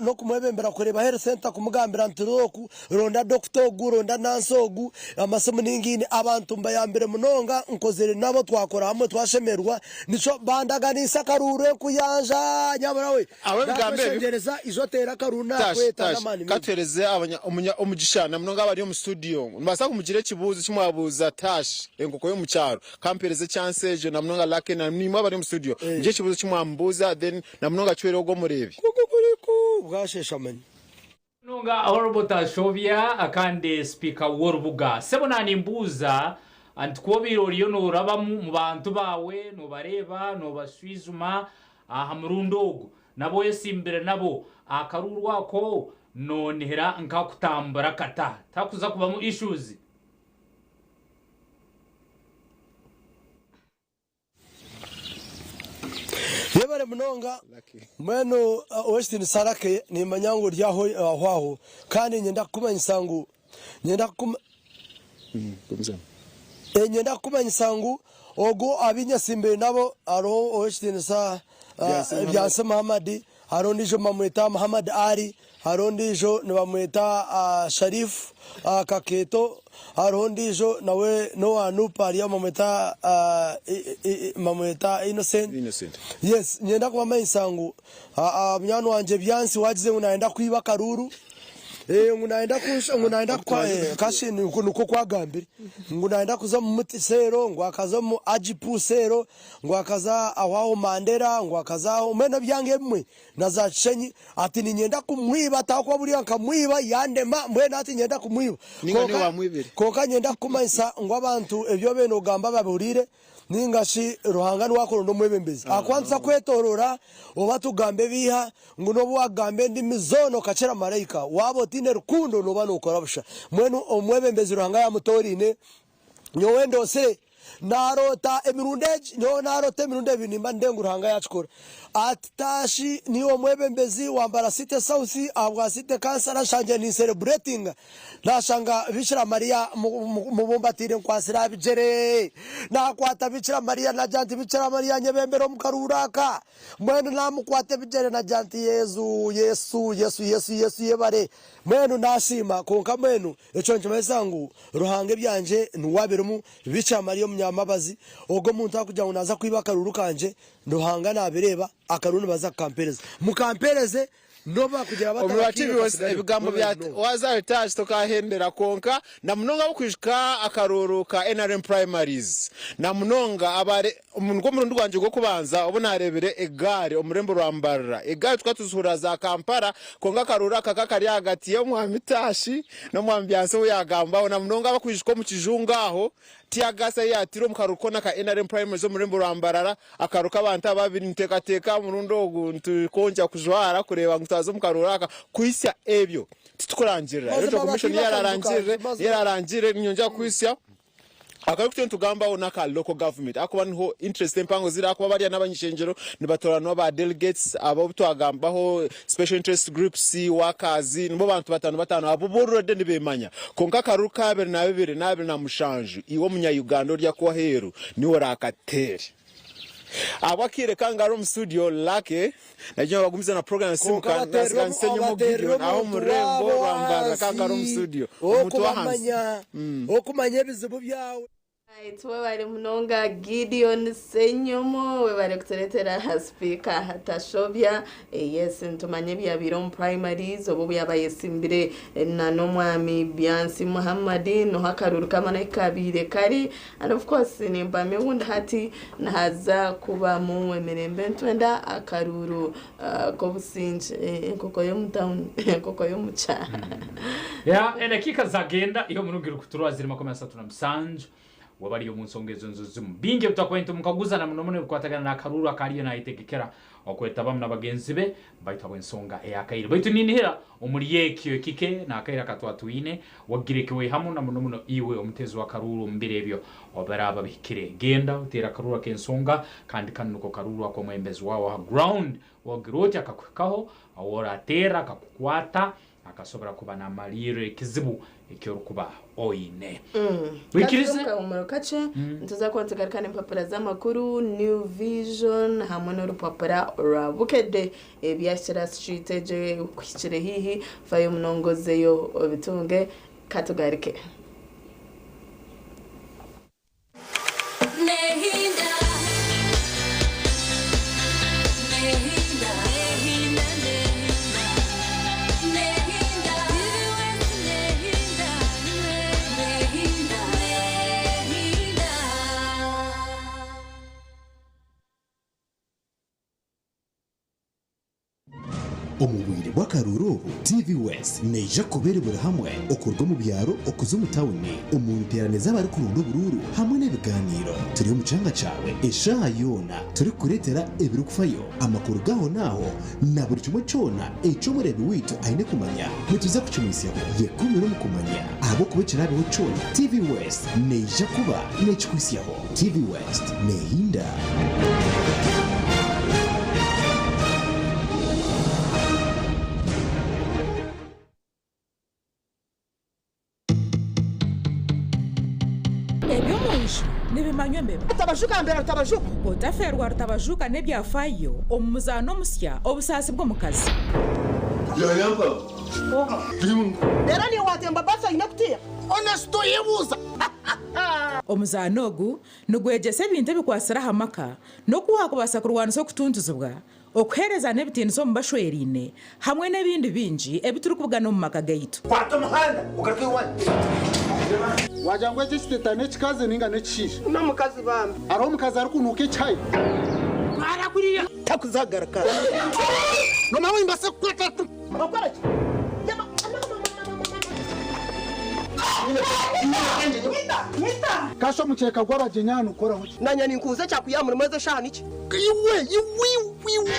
n'okumwebembera kureeba health centre kumugambira nti oku ronda dokita ogu, ronda nansi ogu, amasimu ningaine abantu mbayambire munonga nkozire nabo twakora hamwe twashemererwa nikyo bandaganiise akaruuru enkuyanja nyabura we Aho ebigambo ebyo nakweshengyereza ija oteere akaruuru Tash, nakweta Tash, n'amaani ka maingi. tuhereze abanya, omunya, omugisha na munonga abari omu studio. Nimubaasa kumugira ekibuuzo eki mwabuuza Tash, enkoko y'omu kyaro. Ka mpereze chance egyo na munonga Lucky na naimwe abari omu studio. Mugire ekibuuzo eki mwamubuuza then na munonga kihwere ogwo omureebi. Kukukuriku bwasheesha manya. Munonga Honourable Tashobya kandi Sipiika w'orubuga. Sebo nanimbuuza nti ku obaire oriyo norabamu mu bantu baawe nobareeba nobashwijuma aha murundi ogu nabo oyesimbire nabo akaruuru ako nonihira nkakutambura kata? Tihakuza kubamu issues? Yebare munonga mbwenu ow'ekitiinisa Lucky nimanya ngu ori aho aho aho kandi niinyenda kukumanyisa ngu niinyenda kukuma niinyenda kukumanyisa ngu ogu abu nyesimbire nabo hariho ow'ekitiinisa Byansi Muhammad Hariho ondiijo nibamweta Muhammad Ali, hariho ondiijo nibamweta Sharif Kakeeto, hariho ondiijo nawe n'owa Nup hariya bamweta bamweta Innocent. Yes, niinyenda kubamanyisa ngu munywani wangye Byansi waagize ngu naayenda kwiba akaruuru, ngu naayenda ngu naayenda kashi nikwo kwagambire, ngu naayenda kuza omu muti seero, ngu akaza omu Agipu seero. Ngu akaza aho aho Mandera, ngu akaza aho mbwenu ebyanga ebimwe na za Kishenyi, ati niinyenda kumwiba ati ahabw'okuba buriya nkamwiba yandema mbwenu hati niinyenda kumwiba. Ninga niiwe Kwonka wamwibire. kwonka niinyenda kukumanyisa ngu abantu ebi obaire noogamba babihuriire ninga shi Ruhanga niwe akuronda omwebembezi. Ahakuba nituza kwetorora oba tugambe ebiiha ngu n'obu waakugamba endimi zoona okakira maraika, waaba otaine rukundo nooba nookora busha. Mbwenu omwebembezi Ruhanga yaamutoraine, Nyowe ndoosire naaroota emirundi egi, nyowe naaroota emirundi ebiri nimba ninde ngu Ruhanga yaakikora. Ati Tashi niiwe omwebembezi wa Mbarara City South ahabwa City Kansala nshangire ninsereburetinga naashanga Bikira Mariya mubumbatiire nkwatsire aha bigyere. Naakwata Bikira Mariya naagira nti Bikira Mariya nyebembera omu karuuru aka. Mbwenu naamukwata ebigyere naagira nti Yesu, Yesu, Yesu, Yesu, Yesu yebare. Mbwenu naasiima kwonka mbwenu Ekyo nikimanyisa ngu Ruhanga ebyangye niwe abirimu, Bikira Mariya omunyambabazi, ogwo omuntu arikugira ngu naaza kwiba akaruuru kangye, Ruhanga naabireeba, akaruuru nibaza kukampeereza. Mukampeereze n'obu baakugira bata Omu bakaire TV katsigareho. ebigambo bya waaza ahari Tash tokahendera kwonka na munonga abakwijuka akaruuru ka nrm primaries na munonga abare Omu nigwo murundi gwangye gw'okubanza obu naareebire egaari omu rurembo rwa Mbarara. Egaari tukaba tuzihurira za Kampala, kwonka akaruuru aka ka kari ahagati y'Omwami Tashi n'Omwami Byansi ou yaagambaho. Na munonga abakwijuka omu kijungu aho, teargas ei yaatiire omu karuuru koona ka nrm primaries omu rurembo rwa Mbarara, akaruuru k'abantu ababiri. Niteekateeka aha murundi ogu nitukwongyera kujwara kureeba ngu twaza omu karuuru aka kuhitsya ebyo titukurangirira. Mazima Electoral Commission batiiba akaruuru y'erarangirire, kangye, mazima. y'erarangirire, niinyongyera kuhitsya. Akari kutyo nitugambaho n'aka local government ahakuba niho interest empango ziri ahakuba bariya n'abanyishengyero nibatoranwa ba delegates abo abu twagambaho special interest groups, workers nibo bantu batano batano abo bo already nibemanya kwonka akaruru ka abiri na bibiri na abiri na mushanju iwe omunya Uganda ori aku aheeru niwe orakateere. Ahabw'akaire kange ari omu studio Lucky naija bagumize na program ya Kwonka Simuka bateerire nasiga omu- nsenyemu bateerire Gideon aho omu omuntu rurembo waabo rwa Mbarara kange ari omu ahansi studio omuntu w'ahansi. okumamanya okumanya ebizibu byawe. Right, webare munonga Gideon Ssenyomo, webare kuturetera aha sipiika Tashobya. Eh, yes, nitumanya ebyabaire omu primaries obu obu yaaba ayesimbire na n'omwami Byansi Muhammad, niho akaruru k'amani ahu kabaire kari. And of course nimpamya obundi hati nihaza kubamu emirembe nitwenda akaruuru k'obusingye enkoko y'omu tawuni enkoko y'omu kyaro. Ya, edakiika zagenda iho omurundi guri kuturwa ziri 37. Waba ari omu nsonga ezo nizo zimu. Bingi ebi twakubaire nitumukaguza na muno muno ebikwatagana n'akaruuru aku ariyo nayetegekera okwetabamu na bagenzi be baitu habw'ensonga ey'akaire. Baitu ninihira omuri ekyo ekike n'akaire aka twatwine wagira eki waihamu na muno muno iwe omuteezi w'akaruuru omu biro ebyo obiraaba bihikire. Genda oteere akaruuru ak'ensonga kandi kanu niko karuuru ak'omwebembezi waawe aha ground wagira oti akakuhikaho ahu orateera akakukwata akasobora kuba namaliirra ekizibu eki orikuba oine. Wikirize. Katuze omu kahumuro kakye, nituza kuba nitugaruka n'empapura z'amakuru, New Vision hamwe n'orupapura rwa Bukedde ebyahikire aha street egyo ekuhikire haihi, fayo munonga ozeyo obitunge. Katugaruke. Omu bwire bw'akaruuru obu, TV West neija kuba eri buri hamwe okuruga omu byaro okuza omu tawuni, omu nteerane z'abarikuronda oburuuru hamwe n'ebigaaniiro. Turi omu kyanga kyawe eshaaha yoona turikukureetera ebirikufayo, amakuru g'ahonaaho na buri kimwe kyona eki omureebi waitu aine kumanya. Nituza kukimuhitsyaho. Yekuumire omu kumanya ahabw'okuba ekiraabeho kyona, TV West neija kuba neekikuhitsyaho. TV West neehinda. Eby'omunju nibimanywa embeba. Rutabajuka mbera Rutabajuka. Otafeerwa Rutabajuka n'ebyafaayo omu muzaano omusya Obusaasi bw'omukazi. Reero niiwe waatemba baasi oine kutiiha. Honest oyebuuza. Omuzaano ogu nigwegyesa ebintu ebikwatsire aha maka n'oku waakubaasa kurwanisa okutuntuzibwa, okuheerezana ebitiinisa omu bashweraine hamwe n'ebindi bingi ebi turikubugana omu maka gaitu. Kwata omuhanda ogaruke owanyu. Wagira ngu eki ekiteta n'ekikazi ninga n'ekishaija? N'omukazi bambi. Hariho omukazi arikunuuka ekihayi? Twara kuriya. Takuzagaruka. Nomanya nimbaasa kukwata. Okora ki? Kasha omukyeka gw'abagyenyi aha nigukoraho ki? Nanye ninkubuza ekyakwiha aha murimo ezi eshaaha niki? Iwe iwe iwe.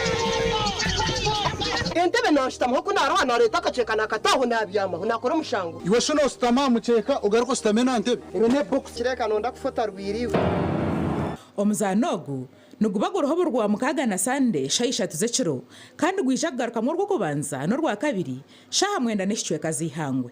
Entebe nanshutamaho ku naroha nareeta akakyeka nakata aho nabyamaho nakora omushango. Iwe shi noshutama aha mukyeka ogaruke oshutame n'aha ntebe? Ebyo n'ebokisi. Kireka nonda kufa otarwire iwe. Omuzaano ogu niguba guriho buri Rwamukaaga na Sande shaaha ishatu z'ekiro kandi gwija kugarukamu Orwokubanza n'Orwakabiri shaaha mwenda n'ekicweka z'eihangwe.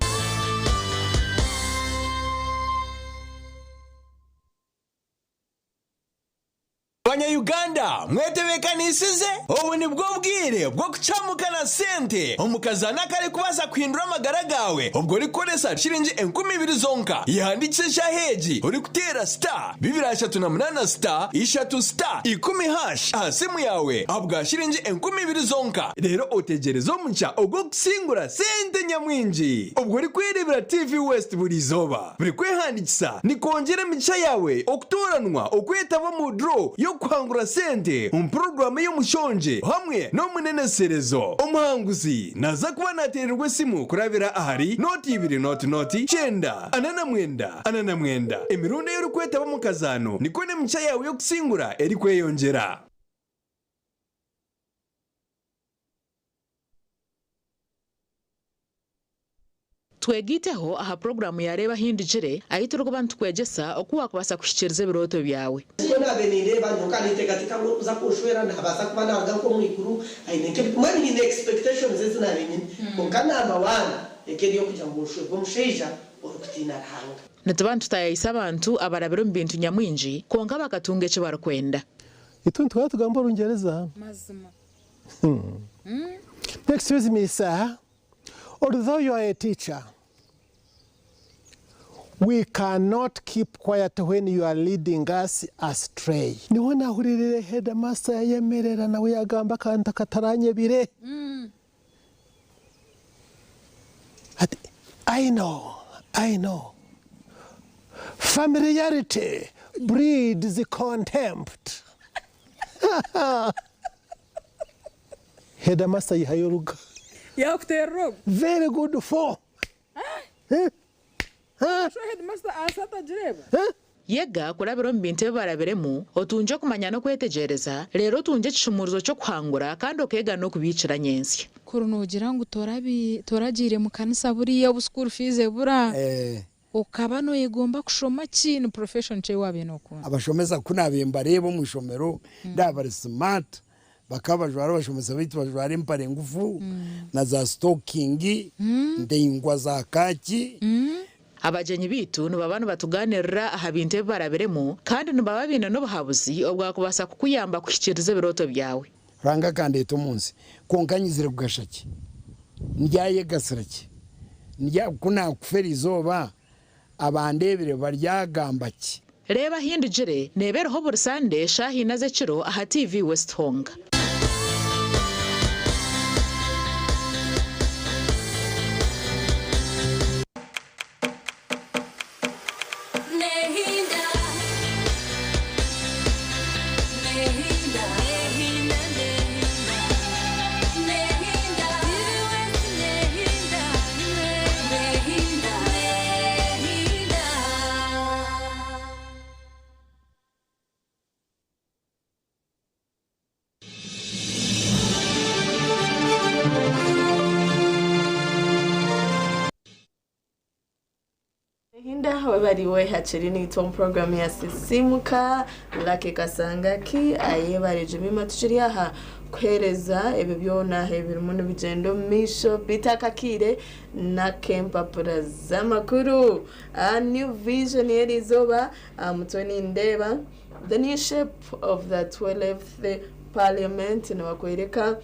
Banya Uganda mwetebekanisize? Obu nibwo bwire bw'okucamuka na sente omu kazaano akarikubaasa kuhindura amagara gaawe obwo orikukoresa shiringi 2000 zonka. Yehandiikise eshaaha egi orikuteera star 238 star ishatu star ikumi hash aha simu yaawe ahabwa shiringi 2000 zonka reero otegyereze omugisha ogw'okusingura sente nyamwingi obwo orikwereebera TV West buri izooba. Buri kwehandiikisa nikwongyera emigisha yaawe okutooranwa okwetaba omu draw y'okuhangura sente omu puroguraamu ey'omushongye hamwe n'omuneneserezo. Omuhanguzi naaza kuba naateererwa esimu kurabira ahari nooti ibiri nooti nooti kyenda ana na mwenda ana na mwenda. Emirundi ei orikwetaba omu kazaano nikwo n'emigisha yaawe y'okusingura erikweyongyera. Twegaiteho aha puroguraamu ya Reeba Ahindukire ahu turikuba nitukwegyesa oku waakubaasa kuhikiiriza ebirooto byawe. Nikwo naabaire nindeeba nyowe nkaba ninteekateeka ngu orikuza kunshwera naabaasa kuba naaruga nk'omu iguru aine nk'ebi mbwenu nyine expectations ezi naabaire nyine kwonka number one eka eri ey'okugira ngu nshwerwe omushaija orikutiina Ruhanga. Nituba nitutaayaayisa abantu abarabire omu bintu nyamwingi kwonka bakatunga eki barikwenda. Itwe nituhora tugamba Orungyereza. Mazima. Excuse me sir, although you are a teacher, we cannot keep quiet when you are leading us astray. Niho nahuriirire headmaster yayemerera nawe yagamba akantu akataranyebire. Ati, I know, I know. Familiarity breeds contempt. Headmaster yihayo oruga. Yakuterera ogu. Very good for. So headmaster answer atagireba? Yega kurabira omu bintu ebi barabiremu, otungye okumanya n'okwetegyereza, reero otungye ekishumuurizo ky'okuhangura kandi okeega n'okubiikira nyentsya. Kuri noogira ngu toragiire mu kanisa buriya obu school fees ebura, okaba nooyegomba kushoma ki? Ni profession ki ei waabaire nookunda? Abashomesa ku naabaire mbareeba omu ishomero ndaaba bari smart, bakaba bajwara abashomesa baitu bajwara empare ngufu na za sitokingi ndaingwa za kaaki. Abagyenyi baitu nibaba nibatugaaniirira aha bintu ebi barabiremu kandi nibaba baine n'obuhabuzi obwakubaasa kukuyamba kuhikiiriza ebirooto byawe. Ruhanga akandeeta omu nsi, kwonka nyizire kugasha ki? Ndyayegasira ki? Ndya, ku naakufa eri izooba, abandeebire baryagamba ki? Reeba Ahindugire neeba eriho buri Sande shaaha ina z'ekiro aha TV West honka. Hinda webariwe hakiri niitwe omu programu ya Sisimuka Lucky Kasangaki ayebare Jemima tukiri aha kuheereza ebyo byona ebirimu nibigyenda omu maisho beitu akakiire n'ak'empapura z'amakuru. New Vision y'eriizooba aha mutwe nindeeba The new shape of the 12th parliament nibakworeka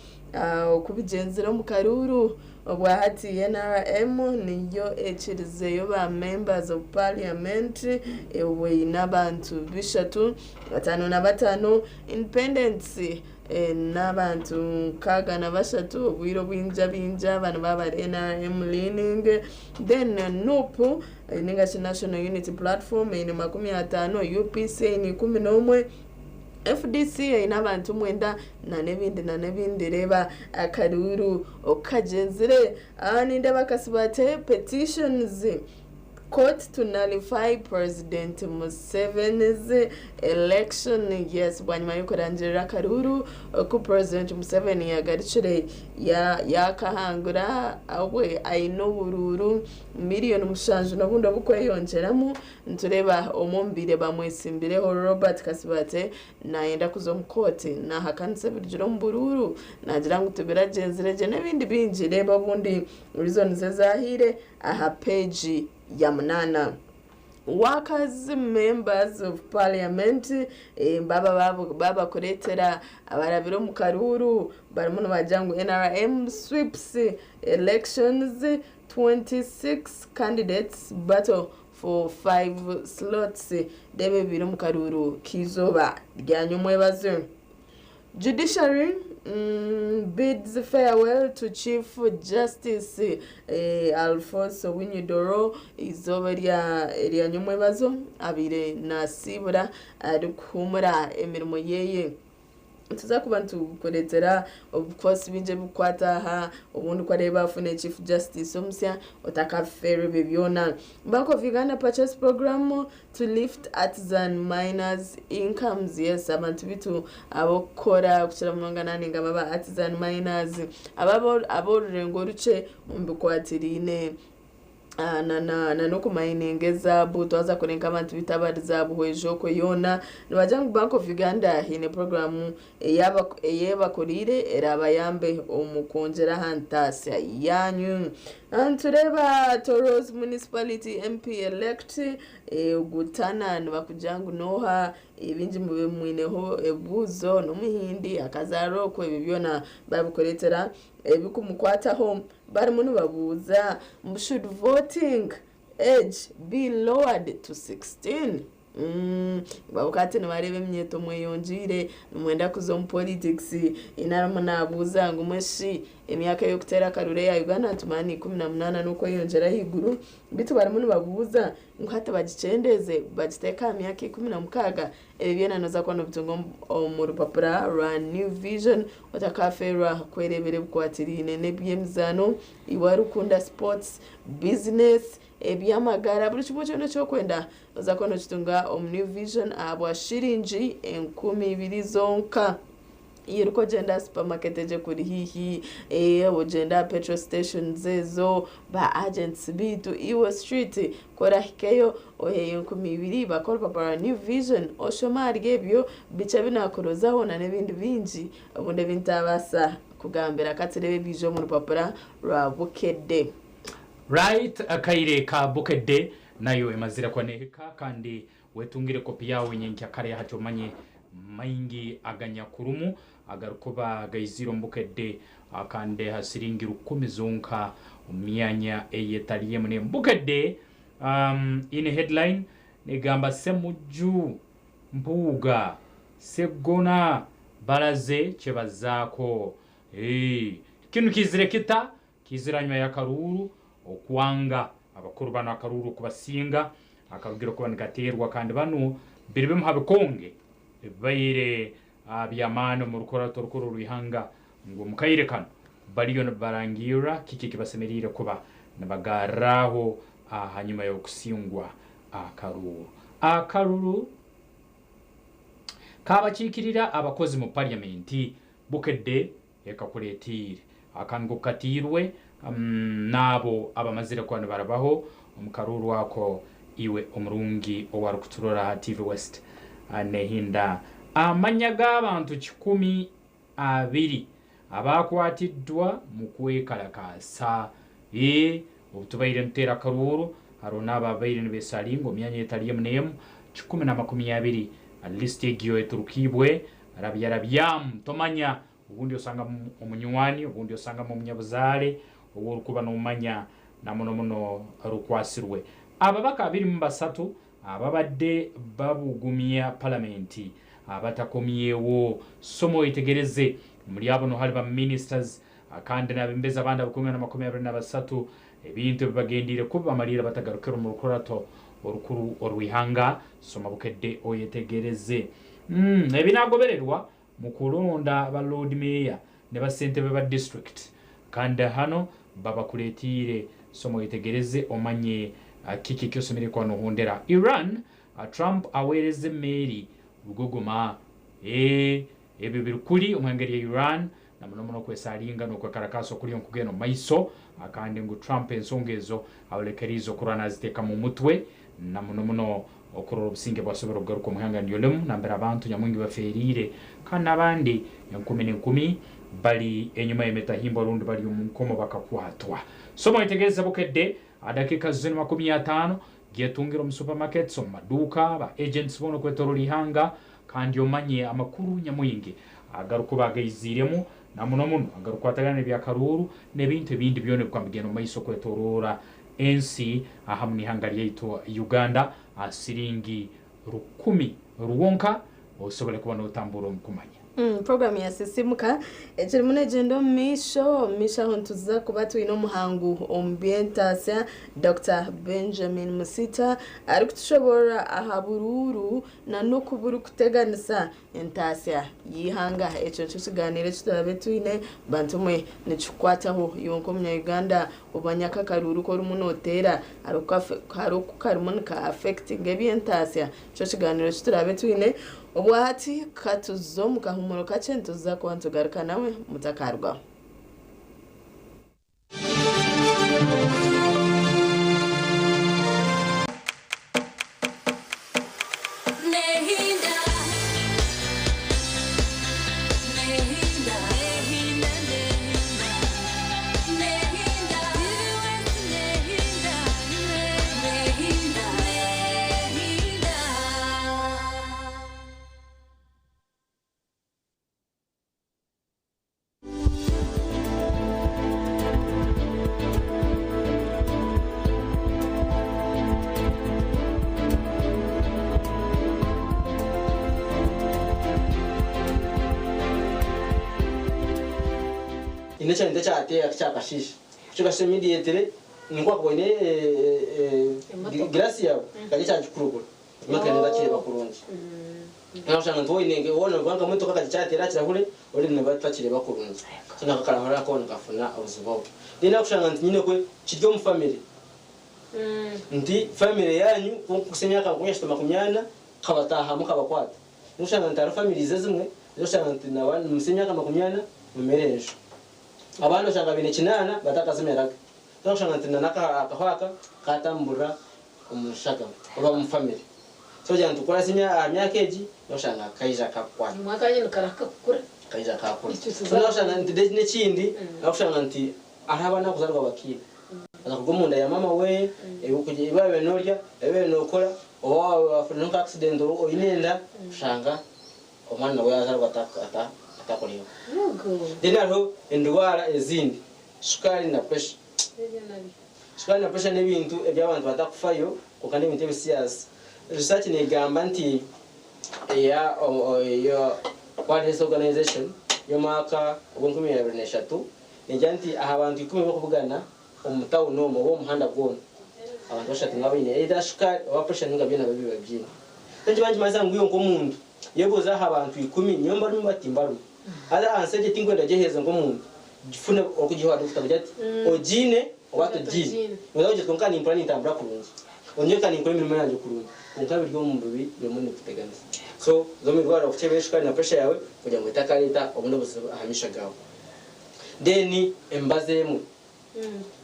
oku bigyenzire omu karuuru. Obwahati NRM niyo ekirizeyo ba members of parliament eine abantu bishatu, 55 independents n'abantu 63 obwire obwingi abaingi aba nibaba bari NRM leaning then NUP ningashi National Unity Platform eine 50, UPC eine 11, FDC eine abantu mwenda n'ebindi n'ebindi reeba akaruuru oku kagyenzire. Nindeeba Kasibante petitions court to nullify President Museveni's election. Yes, bwanyima y'okurangirira akaruuru oku President Museveni yagarukire yakahangura obwe aine oburuuru 7,000,000 n'obundi obukweyongyeramu. Nitureeba omwe omu baire bamwetsimbireho Robert Kasibante nayenda kuza omu kooti nahakanisa ebirugire omu buruuru nagira ngu tibiragyenzire gye n'ebindi bingi. Reeba obundi reasons ezahaire aha peegi ya munaana. Workers members of parliament baba babakureetera abarabire omu karuuru barimu nibagira ngu NRM sweeps elections 26 candidates battle for 5 slots. Reeba ebiri omu karuuru k'eizooba rya nyomwebazo. Judiciary bids farewell to Chief Justice Alfonso Owiny-Dollo eizooba erya nyomwebazo abaire nasiibura arikuhuumura emirimo yeye. Nituza kuba nitukureetera obukosi bingi ebirikukwata aha obundi ku areeba afune Chief Justice omusya otakafeerwa ebyo byona. Bank of Uganda purchase program to lift artisan miners incomes. Yes, abantu bitu abokukora kukira munonga naninga baba artisan miners ab'orurengo orukye omu bikwatiriine na n'okumayininga ezaabu twaza kurenka abantu bitu abari za Buhweju okwo yoona nibagira ngu Bank of Uganda haine puroguramu eyebakuriire erabayambe omu kwongyera aha ntaasya yanyu. Nitureeba Toros Municipality MP elect Gutana nibakugira ngu nooha ebingi mube mwineho ebibuuzo n'omuhindi akazaarwa okwo ebyo byona babikureetera ebikumukwataho barimu nibabuuza mbu should voting age be lowered to 16? Babuka ati nibareeba eminyeeto mweyongyeire nimwenda kuza omu politics inarimu naabuuza ngu mweshi emyaka ey'okuteera akaruru eya Uganda nitumanya ni 18 n'okweyongyera ahaiguru beitu barimu nibabuuza ngu hati bagikyendeeze bagiteeke aha myaka 16 ebyo byona nooza kuba noobitunga omu rupapura rwa New Vision otakafeerwa kwereebera ebikwatiraine n'eby'emizaano iwe arikukunda sports, business. Eby'amagara buri kimwe kyona eki orikwenda noza kuba nokitunga omu New Vision ahabwa shiringi 2000 zonka. Iruka ogyende aha supermarket egyo ekuri haihi, ogyende aha petrol stations ezo, ba agents baitu, iwe street ku orahikeyo oheyo 2000 bakuhe orupapura rwa New Vision oshome ahari ebyo bikye ebi naakurozaho na n'ebindi bingi obundi ebi ntaabaasa kugambira. Ka tureebe ebiija omu rupapura rwa Bukedde. Right akaire ka Bukedde nayo emazire kuba nehika kandi wetungire kopi yawe nyenkya kare hati omanye maingi aganyakurumu agarikuba gaiziire omu Bukedde kandi ha siringi rukumi zonka omu myanya eyetari emwe n'emwe. Bukedde in headline negamba Ssemujju Mpuuga, Sseggona balaze kyebazaako. Kinu kiizire kita? Kiizire hanyuma y'akaruuru okwanga abakuru banu akaruuru okubasinga akarugire kuba nikateerwa kandi banu biri bimu ha bikonge ebibaire by'amaani omu rukurato orukuru orw'ihanga ngu omu kaire kanu bariyo nibarangirra kiki ekibasemeriire kuba nibagarraho hanyuma y'okusingwa akaruuru. Akaruru k'abakiikirira abakozi mu Parliament Bukedde ekakureetiire akangu kukatiirwe n'abo abamazire kuba nibarabaho omu karuuru ako iwe omurungi owarikuturora aha TV West nehinda amanya g'abantu 120 abakwatiddwa mu kwekalakaasa. Ee, obu tubaire nituteera akaruuru hariho n'abo ababaire nibesaringa omu myanya etari emwe n'emwe 120. Lisiti egyo eturukiibwe rabyarabyamu tomanya obundi osangamu omunywani obundi osangamu omunyabuzaare ou orikuba nomanya na muno muno rukwasirwe. Ababaka 23 ababadde babugumya palamenti abatakomyewo soma oyetegereze omuri abo nohari ba ministers kandi nabembezi abandi abakungana 23 ebintu ebibagendiire kubi bamariire batagarukire omu rukurato orukuru orw'ihanga soma Bukedde oyetegereze. Ebinagobererwa mu kulonda ba Lord Mayor ne ba ssentebe ba district kandi hanu babakuretiire soma oyetegereze omanye kiki eki osemereire kuba nohondera. Iran, Trump aweereza emeeri rugogoma. Ee, ebyo biri kuri omu ihanga rya Iran na muno muno okwesaringa n'okwekarakaasa okuriyo nikugenda omu maiso kandi ngu Trump ensonga ezo abolekeriize okurora naziteekamu omutwe na muno muno okurora obusinge bwasobora okugaruka omu ihanga niryo rimu nambere abantu nyamwingi baferiire kandi n'abandi enkumi n'enkumi bari enyuma y'emitahimbwa rundi bari omu nkomo bakakwatwa. Soma oyetegereze Bukedde aha dakiika zinu 50 gyetungire omu supermarkets, omu maduuka, ba agents boona okwetorora ihanga kandi omanye amakuru nyamwingi agarikuba agaiziiremu na muno muno agarikukwatagana n'ebyakaruuru n'ebintu ebindi byona ebikuba nibigenda omu maiso kwetoroora ensi ahamu n'ihanga ryaitu Uganda aha siringi 1000 rwonka osobole kuba notambura omu kumanya. Puroguramu ya Sisimuka ekirimu negyenda omu maisho. Omu maisho aho nituza kuba twine omuhangu omu by'entaasya Dokita Benjamin Musita arikutushoboorora aha buruuru na n'oku burikuteganisa entaasya y'eihanga. Ekyo nikyo kigaaniiro eki turaabe twine. Bantu mwe nikikukwataho iwe nk'omunya-Uganda omanye aku akaruuru ku orimu nooteera hariho oku karimu nika affectinga eby'entaasya. Nikyo kigaaniiro eki turaabe twine. Obwahati ka tuze omu kahuumuro kakye nituza kuba nitugaruka nawe mutakarugaho. Haine ekyanga ekyateera tikyakashiisha. Ku kirikashiisha immediately ninka wakuba oine girasi yaawe kari ekyagikurugura emotoka neeba etakireeba kurungi. Noshanga nti waaba oine novuga nka motoka kari kyateera aha kirahure already neeba etakireeba kurungi. So nako karahurira nako nikafuna obuzibu obwo. Then akushanga nti nyine kwe kiri omu family. Nti family yanyu kukuhitsya emyaka 30 40 kabataahamu kabakwata. Noshanga nti hariho families ezimwe ezokushanga nti namuhitsya emyaka 40 mumere enju. Abandi oshanga baine kinaana batakazimeraga. Noshanga nti na n'akaho aka katamburira omu nshagama oba omu family. So ogira nti ku aha myaka egi noshanga kaija kakukwata. Omwaka nikarahika kukura. Kaija kakura. So noshanga nti n'ekindi nokushanga nti hariho abaana abakuzarwa bakiine. Aza kuruga omunda ya mama we, ebi wabaire norya, ebi wabaire nokora, oba wafuna nka accident oine enda, oshanga omwana nawe yazarwa atakureeba. Then hariho endwara ezindi, shukaari na pressure. Shukaari na pressure n'ebintu ebi abantu batakufayo kwonka n'ebintu ebi serious. Research negamba nti eya World Health Organization y'omwaka ogw'enkumi abiri n'eshatu negira nti aha bantu 10 abakubugana omu tawuni omwo oba omu muhanda gwona, abantu bashatu nibaba baine either shukaari oba pressure ninga byona biba biine. So nikiba nikimanyisa ngu iwe nk'omuntu yebuuze aha bantu 10 nyowe mbarimu bati mbarimu. Haza ahansi egyo tinkwenda ogyeheeze nk'omuntu, gifune orikugiha dokita kugira ati ogiine oba togiine. Noza kugira oti kwonka nimpurira nintambura kurungi, nyowe ka ninkora emirimo yangye kurungi kwonka biri omu mubiri birimu nibikuteganisa. So za omu irwariro kukyebera eshukaari na pressure yaawe kugira ngu etakareeta obundi obuzibu aha maisho gaawe. Then emibazi emwe,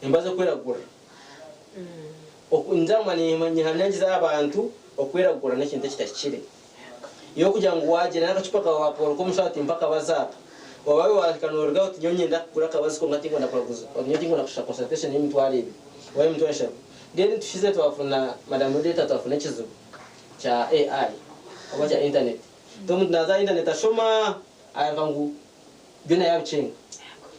emibazi ekweragura. Nza niihanangiza abantu okweragura n'ekintu ekitahikire. Iwe kugira ngu waagyenda n'akacupa kaawe waakworeka omushaho oti mpa akabazi aka, waaba waahika noorugaho oti nyowe niinyenda kugura akabazi kwonka tinkwenda kuraguza, nyowe tinkwenda kushasha consultation y'emitwaro ebiri oba y'emitwaro eshatu. Then tuhize twafuna, Madam Moderator, twafuna ekizibu kya AI oba kya internet. Omuntu naaza aha internet ashoma areeba ngu byona yaabikyenga,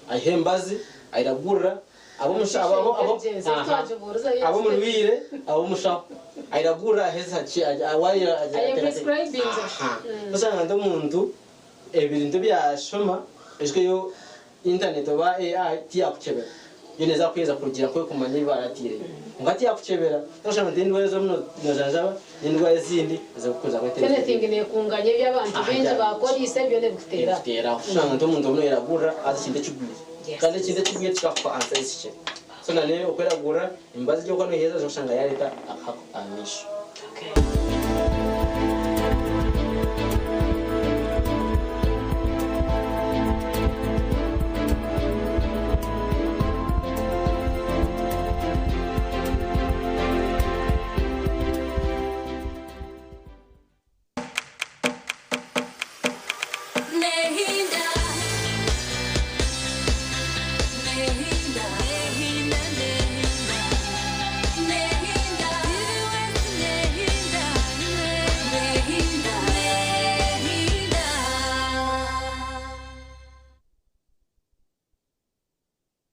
aiha emibazi, airagurira ab'omurwaire, ab'omushaho, airagurira aheza Oshanga nti omuntu ebintu ebi yaashoma ekyo yo internet oba AI tiyakukyebera, yo neeza kuheereza kurugiirira nk'oku erikumanya ebi baraatiireyo. Kwonka tiyakukyebera, oshanga nti endwara ez'omu noojanjaba n'endwara ezindi ezirikuza Anything nekunganya ebi abantu baingi bakoreise byona ebikuteeraho. Ebikuteeraho. Oshanga nti omuntu omwe noyeragurira haza ekintu ekigwire. Kandi ekintu ekigwire tikikakuha answer ezihikire. So na n'okweragurira emibazi egi orikuba noheereza oshanga yareeta akahako aha maisho. Nehinda, nehinda, nehinda, nehinda, nehinda, nehinda, nehinda.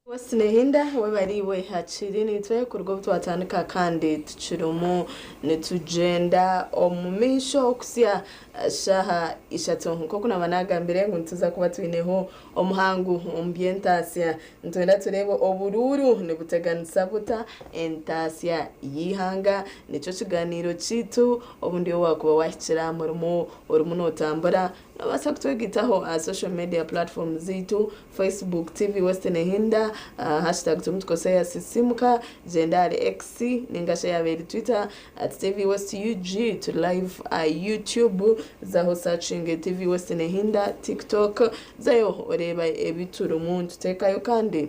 West Nehinda webariwe hakiri nitwe kuruga obu twatandika kandi tukirimu nitugyenda omu maisho okusya shaaha 3 nk'oku naba nagambire ngu nituza kuba twineho omuhangu omu by'entaasya. Nitwenda tureebe oburuuru nibuteganisa buta entaasya y'eihanga. Nikyo kiganiro kiitu. Obundi owakuba wahikira murimu orimu nootambura, nobaasa kutwegitaho aha social media platform zaitu: Facebook, TV West Nehinda, hashtag tumutukoseya sisimuka. Gyenda ahari X ningashi yaba eri Twitter, at TV West UG. Turi live aha YouTube, zaho searching TV West Nehinda. TikTok, zayo oreeba ebi turimu nituteekayo, kandi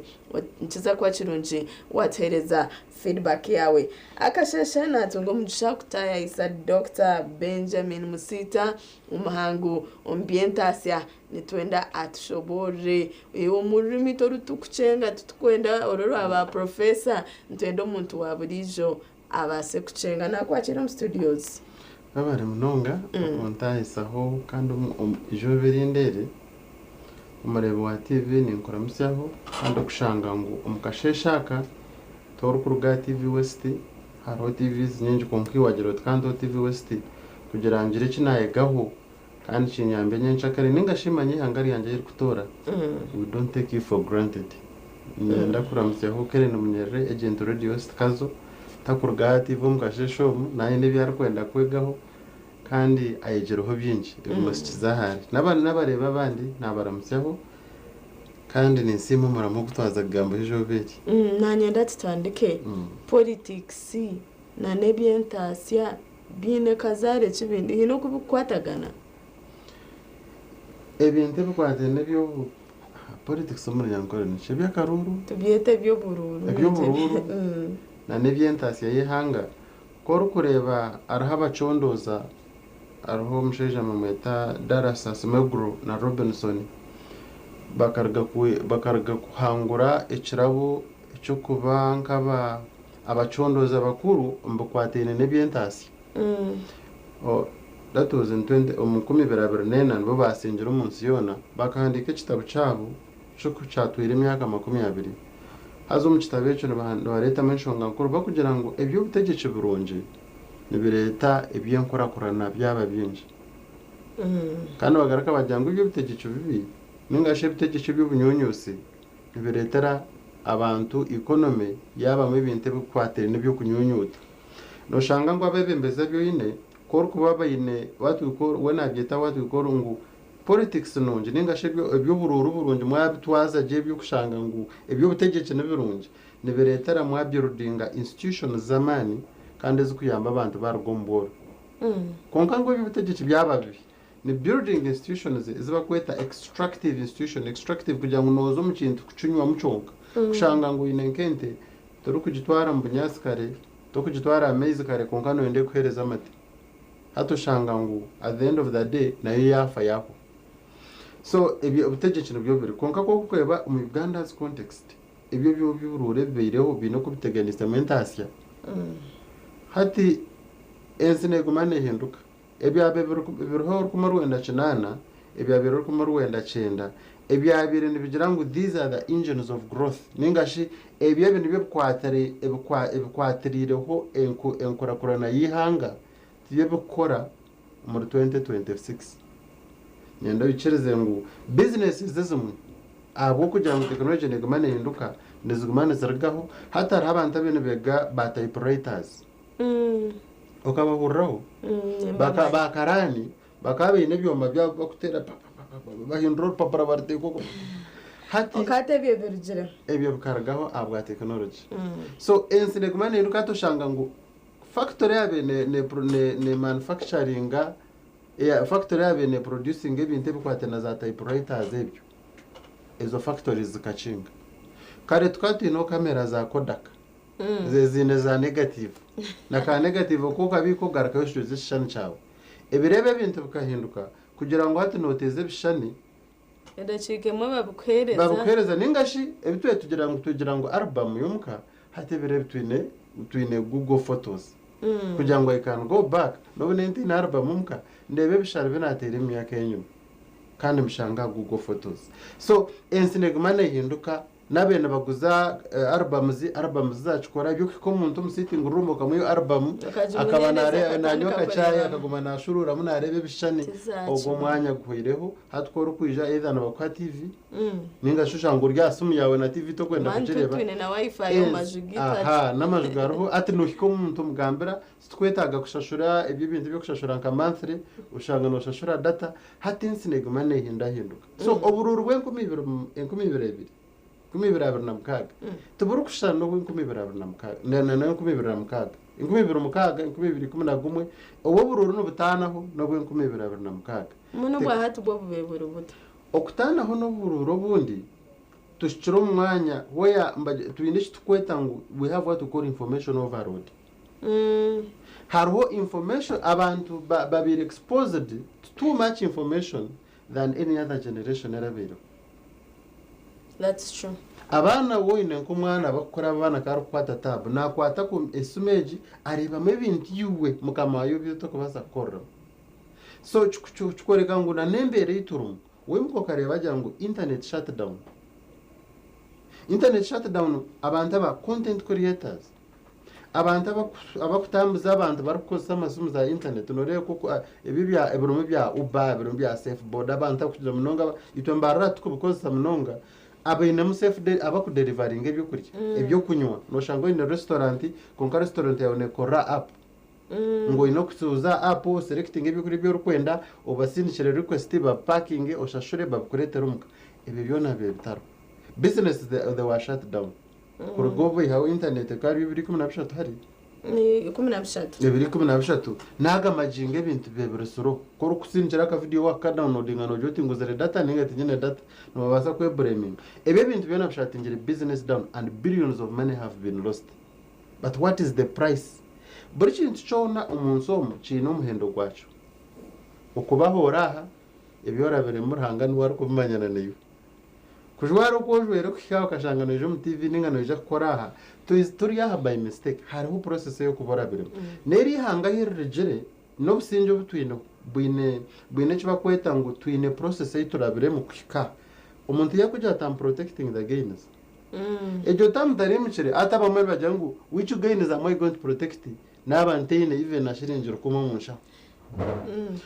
nikiza kuba kirungi watuheereza feedback yawe. Akasheshe natunga omugisha kutayayisa Dr Benjamin Musita, omuhangu omu by'entaasya. Nitwenda atushoboorore omu rurimi torutukucenga, titukwenda oru rwa ba professor, nitwenda omuntu wa buriijo abaase kucenga. Nakwakira omu studios. Babare munonga okuntahisaho, kandi izooba erindi eri omureebi wa TV ninkuramusyaho, kandi okushanga ngu omu kasheeshe aka torikuruga aha TV West. Hariho TVs nyingi, kwonka iwe wagira oti kandi TV West kugira ngire eki naayegaho kandi kinyambe nyenkyakare ninga shi manye ihanga ryangye ririkutoora. We don't take you for granted. Niinyenda kuramusyaho Keren Munyerere, agent Radio West Kazo, takuruga aha TV omu kasheeshe omu naayine ebi arikwenda kwegaho kandi ayegireho bingi ebimusikiza ahari. N'abareebi abandi nabaramusyaho. Kandi ninsiima omuramo ogu twaza kugambaho eizooba eri. Nanyenda tutandike, politics na n'eby'entaasya biine kazaare ki bindi? Haine oku bikukwatagana? Ebintu ebikwataine n'ebyobu politics omu Runyankore niki? Eby'akaruuru? Tubyete eby'oburuuru. Eby'oburuuru na n'eby'entaasya y'eihanga. Ku orikureeba hariho abacondooza, hariho omushaija nibamweta Dallas Asmegro na Robinson bakaruga bakaruga kuhangura ekirabo eky'okuba nk'aba abacondooza bakuru omu bikwataine n'eby'entaasya. That was in 20 omu 2024 nibo baasingire omu nsi yoona, bakahandiika ekitabo kyabo ky'oku kyatwaire emyaka 20. Haza omu kitabo ekyo nibareetamu enshonga nkuru barikugira ngu eby'obutegyeki birungi nibireeta eby'enkurakurana byaba bingi. Kandi bagaruka bagira ngu eby'obutegyeki bubi ninga shi ebitegyeki eby'obunyunyusi nibireetera abantu economy yaabamu ebintu ebikwataine n'eby'okunyunyuuta. Noshanga ngu abeebembezi abu oine ku orikuba baine what we call we nabyeta what we call ngu politics nungi ninga shi eby'oburuuru burungi mwabitwaza gye eby'okushanga ngu eby'obutegyeki ni birungi nibireetera mwa buildinga institutions z'amaani kandi ezikuyamba abantu baruga omu bworo. Kwonka ngu eby'obutegyeki byaba bibi ni building institutions ezi bakweta extractive institution, extractive kugira ngu noza omu kintu kukinywamu kyonka kushanga ngu oine nk'ente torikugitwara omu bunyaatsi kare Tokugitwara aha maizi kare kwonka noyenda ekuhereze amate. Hati oshanga ngu at the end of the day nayo yaafa yaahwa. So ebyo obutegyeki nibyo biri. Kwonka ku orikureeba omu Uganda's context, ebyo eby'oburuura ebibaireho biine oku biteganisemu entaasya. Hati ensi neeguma neehinduka. Ebyabaire biriho 1980, ebyabaire 1990, ebyabaire nibigira ngu these are the engines of growth ninga shi ebyo ebi nibyo ebikwatiriireho enkurakurana y'eihanga tibyo ebirikukora omuri 2026. Niinyenda oikirize ngu businesses ezimwe ahabw'okugira ngu tekinologye neeguma neehinduka niziguma nizirugaho. Hati hariho abantu abaire nibeega ba typewriters. Okabahuriraho? Baka bakarani bakaba baine ebyoma byabo bakuteera pa pa pa pa pa bahindura orupapura baruteeka okwo hati Okaata ebyo birugireho. ebyo bikarugaho ahabwa tekinology. So ensi neguma nehinduka hati oshanga ngu factory eyabaire ne ne ne ne manufacturinga eya factory eyabaire ne producinga ebintu ebikwataine na za typewriters ebyo, ezo factories zikakinga. Kare tukaba twineho camera za Kodak. Zeziine za negative. Na ka negative oku okabiika ogarukayo oshushuze ekishushani kyawe. Ebiro ebi ebintu bikahinduka kugira ngu hati noteeza ebishushani. Edakiika emwe babikuheereza. Babikuheereza ninga shi ebi twbaire tugira ngu tugira ngu album y'omuka hati ebiro ebi twine twine google photos. Kugira ngu I can go back n'obu nari ntaine album omuka ndeebe ebishushani bi naateire omu myaka enyima kandi mbishange aha google photos. So ensi neeguma neehinduka. N'abaire nibaguza albums, albums zakikora eby'okuhika omuntu omu sitting room okamuha album akaba nanywa akachai akaguma nashuruuramu nareeba ebishushani ogwo omwanya guhweireho. Hati ku orikwija either nibakuha TV ninga shi oshanga ori aha simu yaawe na TV tokwenda kugireeba. Aha n'amaju gariho hati nohika omuntu omugambira titukwetaaga kushashura ebyo ebintu by'okushashura nka monthly oshanga noshashura data Hati ensi neguma nehindahinduka. So oburuuru bw'enkumi ibiri 2000 2026 tiburikushushana n'obw'enkumi ibiri abiri na mukaaga na na n'enkumi ibiri na mukaaga. 2006, 2011, obwo oburuuru nibutaanaho n'obw'e 2026. Mbwenu obwa hati bwo bubaire buri buta? Okutaanaho n'oburuuru obundi, tuhikire omu mwanya where twine eki turikweta ngu we have what we call information overload. Hariho information abantu babaire exposed to too much information than any other generation erabaireho. That's true. Abaana woine nk'omwana abakukura abaana ka arikukwata tab nakwata ku esimu egi areebamu ebintu iwe mukama waayo ebi otarikubaasa kukoreramu. So kikworeka ngu na n'embeera ei turimu waimuka okareeba agira ngu internet shutdown. Internet shutdown abantu aba content creators Abantu abakutambuza abantu barikukozesa amasimu za internet noreeba nkoku ebi ebirimu bya uber ebirimu bya safe boda abantu abakukira munonga itwe mbarara titukubikozesa munonga abainemu safe abakuderivaringa ebyokurya ebyokunywa noshanga oine restaurant kwonka restaurant yaawe nekorera app ngu oine okuza aha app oselectinge ebyokurya ebi orikwenda obasindikire request babipakinge oshashure babikuretere omuka ebyo byona bibe bitariho. Business they were shut down. Kuruga obu baihaho internet ekaba eri 2013 hari. Ni 13. 2013. N'aga magingo ebintu biba biri slow. Ku orikusindikira aka video wakakadownloadinga noogira oti nguzire data ninga tinyine data nibabaasa kwebureminga. Ebi ebintu byona bishatingire business down and billions of money have been lost. But what is the price? Buri kintu kyona omu nsi omu kiine omuhendo gwakyo. Okubaho ori aha, ebi orabiremu Ruhanga niwe arikubimanya na naiwe. Kujwara oku ojwaire kuhika aha okashanga noija omu TV ninga noija kukora aha, turi aha by mistake, hariho process ey'okuba orabiremu. N'eri ihanga ahu rirugire, n'obusingye obu twine bwine bwine eki barikweta ngu twine process ei turabiremu kuhika aha. Omuntu yakugira ati am protecting the gains, egyo term taremukire, hati abamwe nibagira ngu which gains am I going to protect naaba ntaine even na shiringi rukumi omu nshaho.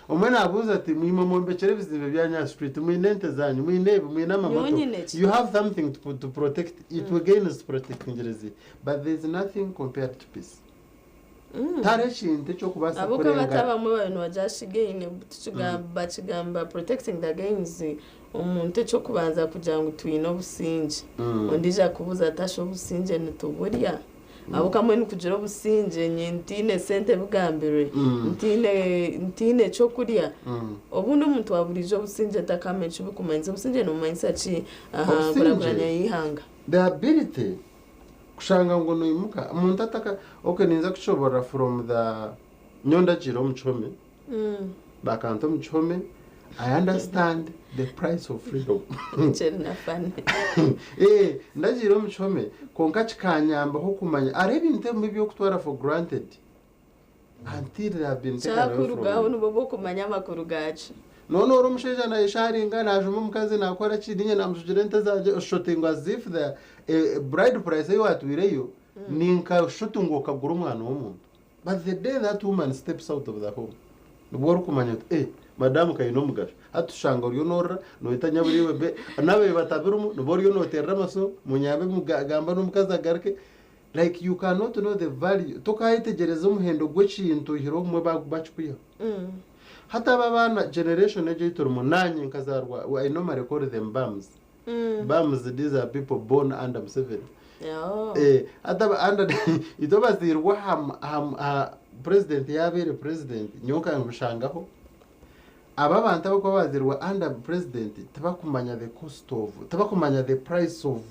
Omwe naabuuza ati, Mwimwe mwombekire ebizimbe byanyu aha street, mwine ente zanyu, mwine ebi, mwine Nyowe amamotoka, nyine ki? you have something to, to protect, itwe gains tuprotectingire zihi? But there is nothing compared to peace. Tihariho ekintu eky'okubaasa Ahabw'okuba kurenga. hati abamwe baabaire nibagira shi gain bakigamba protecting the gains omuntu eky'okubanza kugira ngu twine obusingye. Ondiijo akubuuza ati ashi obusingye nituburya? Ahabw'okuba mbwenu kugira obusingye nye ntiine sente bigambirwe, ntiine ntiine ky'okurya. Obundi omuntu wa buriijo obusingye takamanya eki burikumanyisa. Obusingye nibumanyisa ki aha nkurakuranya Obusingye, y'eihanga? the ability kushanga ngu noimuka omuntu ataka okay ninza kushoborora from the nyowe ndagiire omu kihome bakanta omu kihome I understand the price of freedom. Kiri na funny. Eh, ndagiire omu kihome kwonka kikanyambaho kumanya hariho ebintu ebimwe eby'okutwara for granted until they have been taken away from Kyakurugaho you. nibwo bw'okumanya amakuru gaakyo. Noona ori omushaija nayesharinga najuma omukazi nakora ki ninye namujugira ente zangye oshusha oti ngu as if the eh, bride price ei watwireyo ninka oshusha oti ngu okagura omwana w'omuntu. But the day that woman steps out of the home nibwo orikumanya oti eh madamu kaine omugasho. Hati tushanga oriyo norira noyeta nyabura iwe be nababaire batabirimu nibo oriyo noterera amaso munyambe gamba n'omukazi agaruke like you cannot know the value tokayetegyereza omuhendo gw'ekintu oihireho obumwe bakikwihaho. Hati aba abaana generation egi ei turimu nanye nkazarwa I normally call them bums. Bums these are people born under Museveni. Eh, hati aba under itwe abazairwe aha aha aha president yabaire president nyowe nkamushangaho aba abantu abakuba bazairwe under president tibakumanya the cost of tibakumanya the price of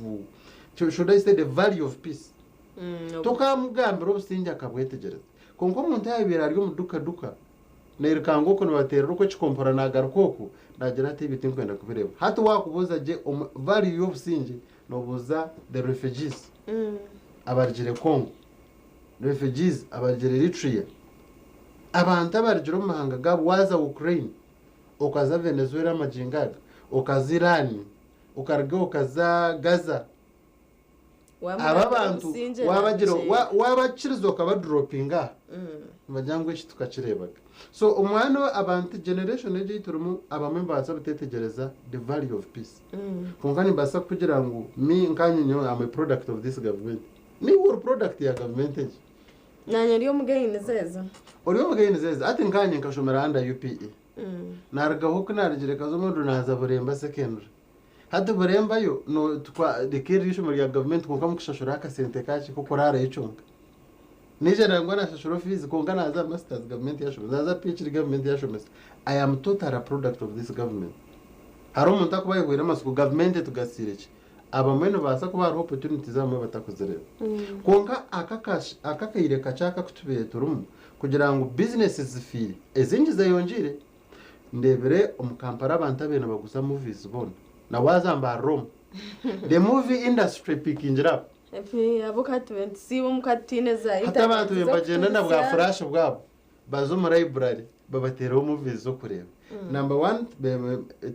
should I say the value of peace. Tokamugambira obusingye akabwetegyereza. Kwonka omuntu yabaire ari omu duka duka nairukanga oku nibateerera oku ekikompora nagaruka oku nagira ati ebi tinkwenda kubireeba. Hati wakubuuza gye omu value y'obusingye nobuuza the refugees abarugire Congo, refugees abarugire Eritrea, abantu abarugire omu mahanga gaabo waaza Ukraine, okaza Venezuela amagingo aga, okaza Iran, okaruga okaza Gaza, aba abantu wabagira wabakiriza okabaduropinga aha nibagira ngu eki tukakireebaga. So omwana abantu generation egi ei turimu abamwe nibabaasa buteetegyereza the value of peace. Kwonka nimbaasa kukugira ngu me nkanye nyowe am a product of this government. Naiwe ori product ya government egi. Nanye ndi omu gains ezo. Ori omu gains ezo. Hati nkanye nkashomera under UPE. Narugaho ku narugire Kazomondo naaza Buremba secondary. Hati Buremba yo no tukwa reka eryo ishomero rya gavumenti kwonka mukushashura akasente kakye k'okuraarayo kyonka. Naija nangwa nashashura fees kwonka naaza aha masters gavumenti yashomesa, naaza PhD gavumenti yashomesa. I am totally a product of this government. Hariho omuntu akuba ayehweire amatsiko gavumenti etugasiire ki? Abamwe nibabaasa kuba hariho opportunities abamwe batakuzireeba. Kwonka aka aka akaire kakye aka akutubaire turimu kugira ngu businesses zifiire, ezingi zeyongyeire, Ndebire omu Kampala abantu abaire nibaguza movies boona na waaza mbarira omu the movie industry picking up. Ahabw'okuba tube nitusiiba omuka tutiine za Hati internet abantu nibagenda na bwa z'okutuhitsya. flash bwabo baza omu library babateeraho movies z'okureeba. Number one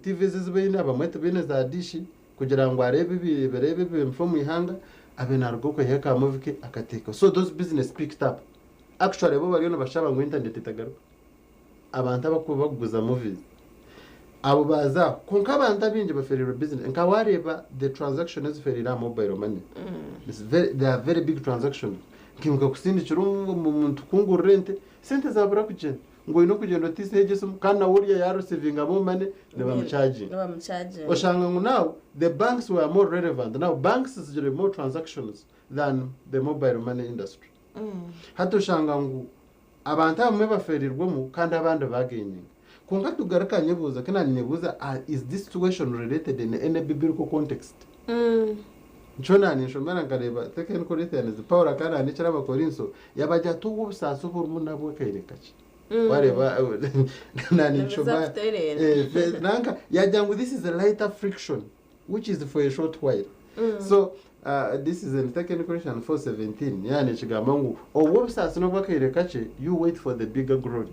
TVs ezi baine abamwe tibaine za dish kugira ngu areebe ebi ebirifa omu ihanga abe naruga okwo aihe ka movie ke akateekaho. So those business picked up. Actually bo bariyo nibashaba ngu internet etagaruka. Abantu abakuba bakuguza movies abo baaza aho kwonka abantu abaingi bafereirwe business nka wareeba the transaction ezifereire aha mobile money it's very, they are very big transaction nkimuka kusindikira omuntu kungurira ente sente zabura kugyenda Ngu oine okugyenda otiiseho egyo esimu kandi nawe oriya yaaresiivinga more money nibamucharginga. Nibamucharginga. Oshanga ngu now the banks were more relevant. Now banks zigire more transactions than the mobile money industry. Hati oshanga ngu abantu abamwe bafeereirwemu kandi abandi baagaininga. Kwonka tugaruka nyebuuza, ku naanye nyebuuza is this situation related in any biblical context? Nikyo naanye nshomera nkareeba Second Corinthians, Paulo akaraandikira Abakorinso yaabagira ati obu obusaasi obu orimu nabwo akaire kakye. Wareeba naanye Nibuza nshoma kutereera. nanka yagira ngu this is a light affliction which is for a short while. So this is in Second Corinthians 4:17 yaani ekigamba ngu obu obusaasi n'obw'akaire kakye, you wait for the bigger glory.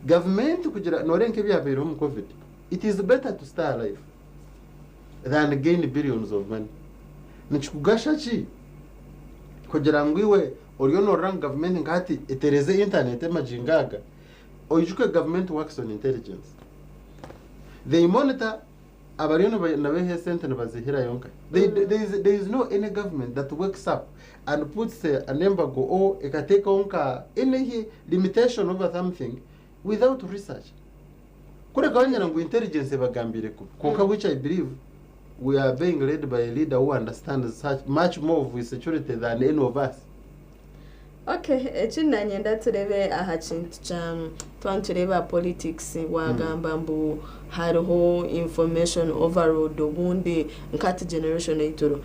Gavumenti kugira noreeba nk'ebyabaireho omu COVID, it is better to stay alive than gain billions of money. Nikikugasha ki kugira ngu iwe oriyo norora ngu gavumenti nka hati etereze internet emagingo aga? Oijuke, government works on intelligence. They monitor abariyo nibeha esente nibazihirayo nka there is no any government that wakes up and puts an embargo or ekateekaho nka any limitation over something without research, kureka wanyira ngu intelligence ebagambire kubi. Konka which I believe we are being led by a leader who understands such much more of security than any of us. Okay, ekindi nanyenda turebe aha kintu kya twaba nitureeba politics. Wagamba mbu hariho information overload, obundi nkati generation eituro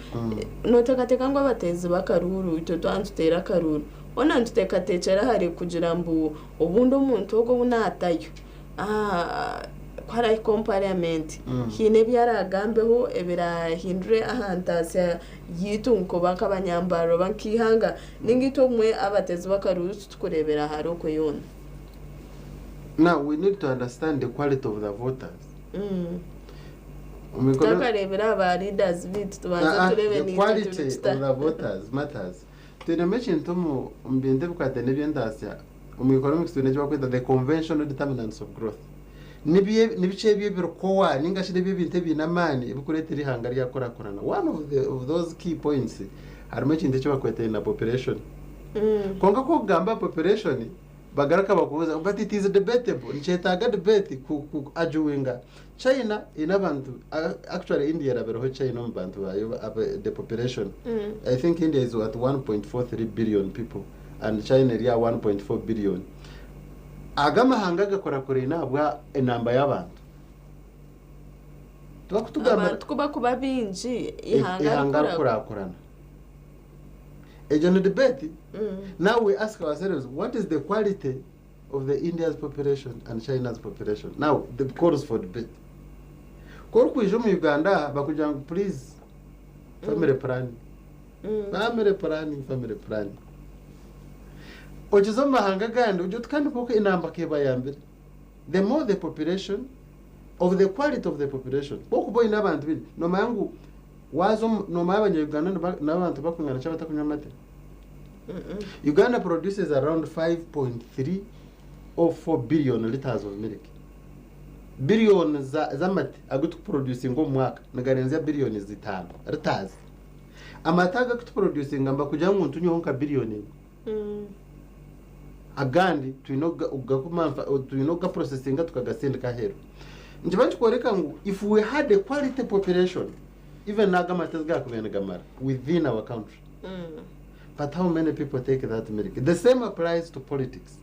noteekateeka ngu abateezi b'akaruuru, itwe twaba nituteera akaruuru, ona nituteekateekyera ahari kugira mbu obundi omuntu ogwo obu naatayo ku arahika omu parliament haine ebi aragambeho ebirahindure aha ntaasya yiitu nkoba nk'abanyambarwa oba nk'eihanga, ninga itwe obumwe abateezi b'akaruuru titukureebera ahari okwe yoona? Now we need to understand the quality of the voters. Omu Tutakareebera aba leaders biitu, tubanze turebe the niitwe quality turi of tuta. the voters matters. Twinemu ekintu omu bintu ebikwatene n'eby'entaasya, omu economics twine eki bakweta the conventional determinants of growth. Nibiki ebyo ebirikowa ninga shi nibyo ebintu ebiine amaani ebikureetera ihanga ryakurakurana? One of those key points harimu ekintu eki bakwetene na population. Konka kugamba population, bagaruka bakubuuza, but it is debatable, nikyetaaga debate ku arguinga. China ine abantu, actually India erabireho China omu bantu bayo, the population. I think India is at 1.43 billion people and China eri 1.4 billion. Aga amahanga gakurakurine ahabwa enamba y'abantu. Tibakutugamba Abantu kuba bingi, ihanga ihanga rikura. Rikurakurana. Egyo ni debate. Now we ask ourselves, what is the quality of the India's population and China's population? Now the calls for debate. Korikwija omu Uganda bakugira ngu please, family planning, family planning, family planning. Okiza omu mahanga agandi ugye kandi koko enamba keba yambere. The more the population, of the quality of the population. Kokuba oine abantu bingi, nomanya ngu waza nomanya abanya-Uganda n'abantu bakwingana ki abatakunywa amate? Uganda produces around 5.3 or 4 billion liters of milk. Billion z'amate agu tukuproducinga omu mwaka nigarenzya biliyoni 5 liters. Amata aga kutuproducinga mba kugira ngu ntunyweho nka biliyoni 1. Agandi twine twine okugaprocessinga tukagasindika aheeru. Nikiba nikikworeka ngu if we had a quality population, even n'aga amate gakubaire nigamara within our country. But how many people take that milk? The same applies to politics.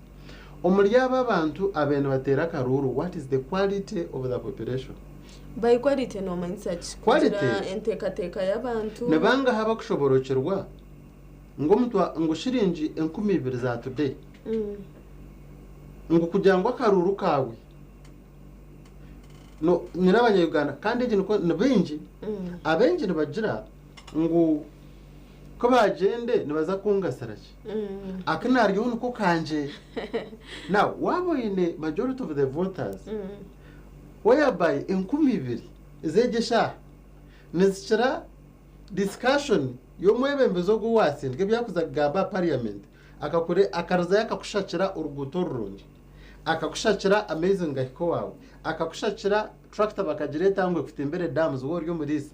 Omuri aba abantu abene bateera akaruuru, what is the quality of the population? By quality nomanyisa ki? Quality. Kugira enteekateeka y'abantu. Nibangaha bakushoborokyerwa ngu omuntu ngu shiringi 2000 za today ngu kugira ngu akaruuru kawe no nyina abanya-Uganda, kandi egi niko ni bingi, abengi nibagira ngu ko bagyende nibaza kungasira ki? Aki naryoho niko kanje. Now waba oine majority of the voters whereby 2000 z'egi eshaaha nizikira discussion y'omwebembezi ogu wasindika ebyakuza kugamba parliament, akakure akaruzayo akakushakira oruguuto rurungi, akakushakira amaizi ngahika waawe, akakushakira tractor bakagireeta ngu ekutimbire dams wowe ori omuriisa,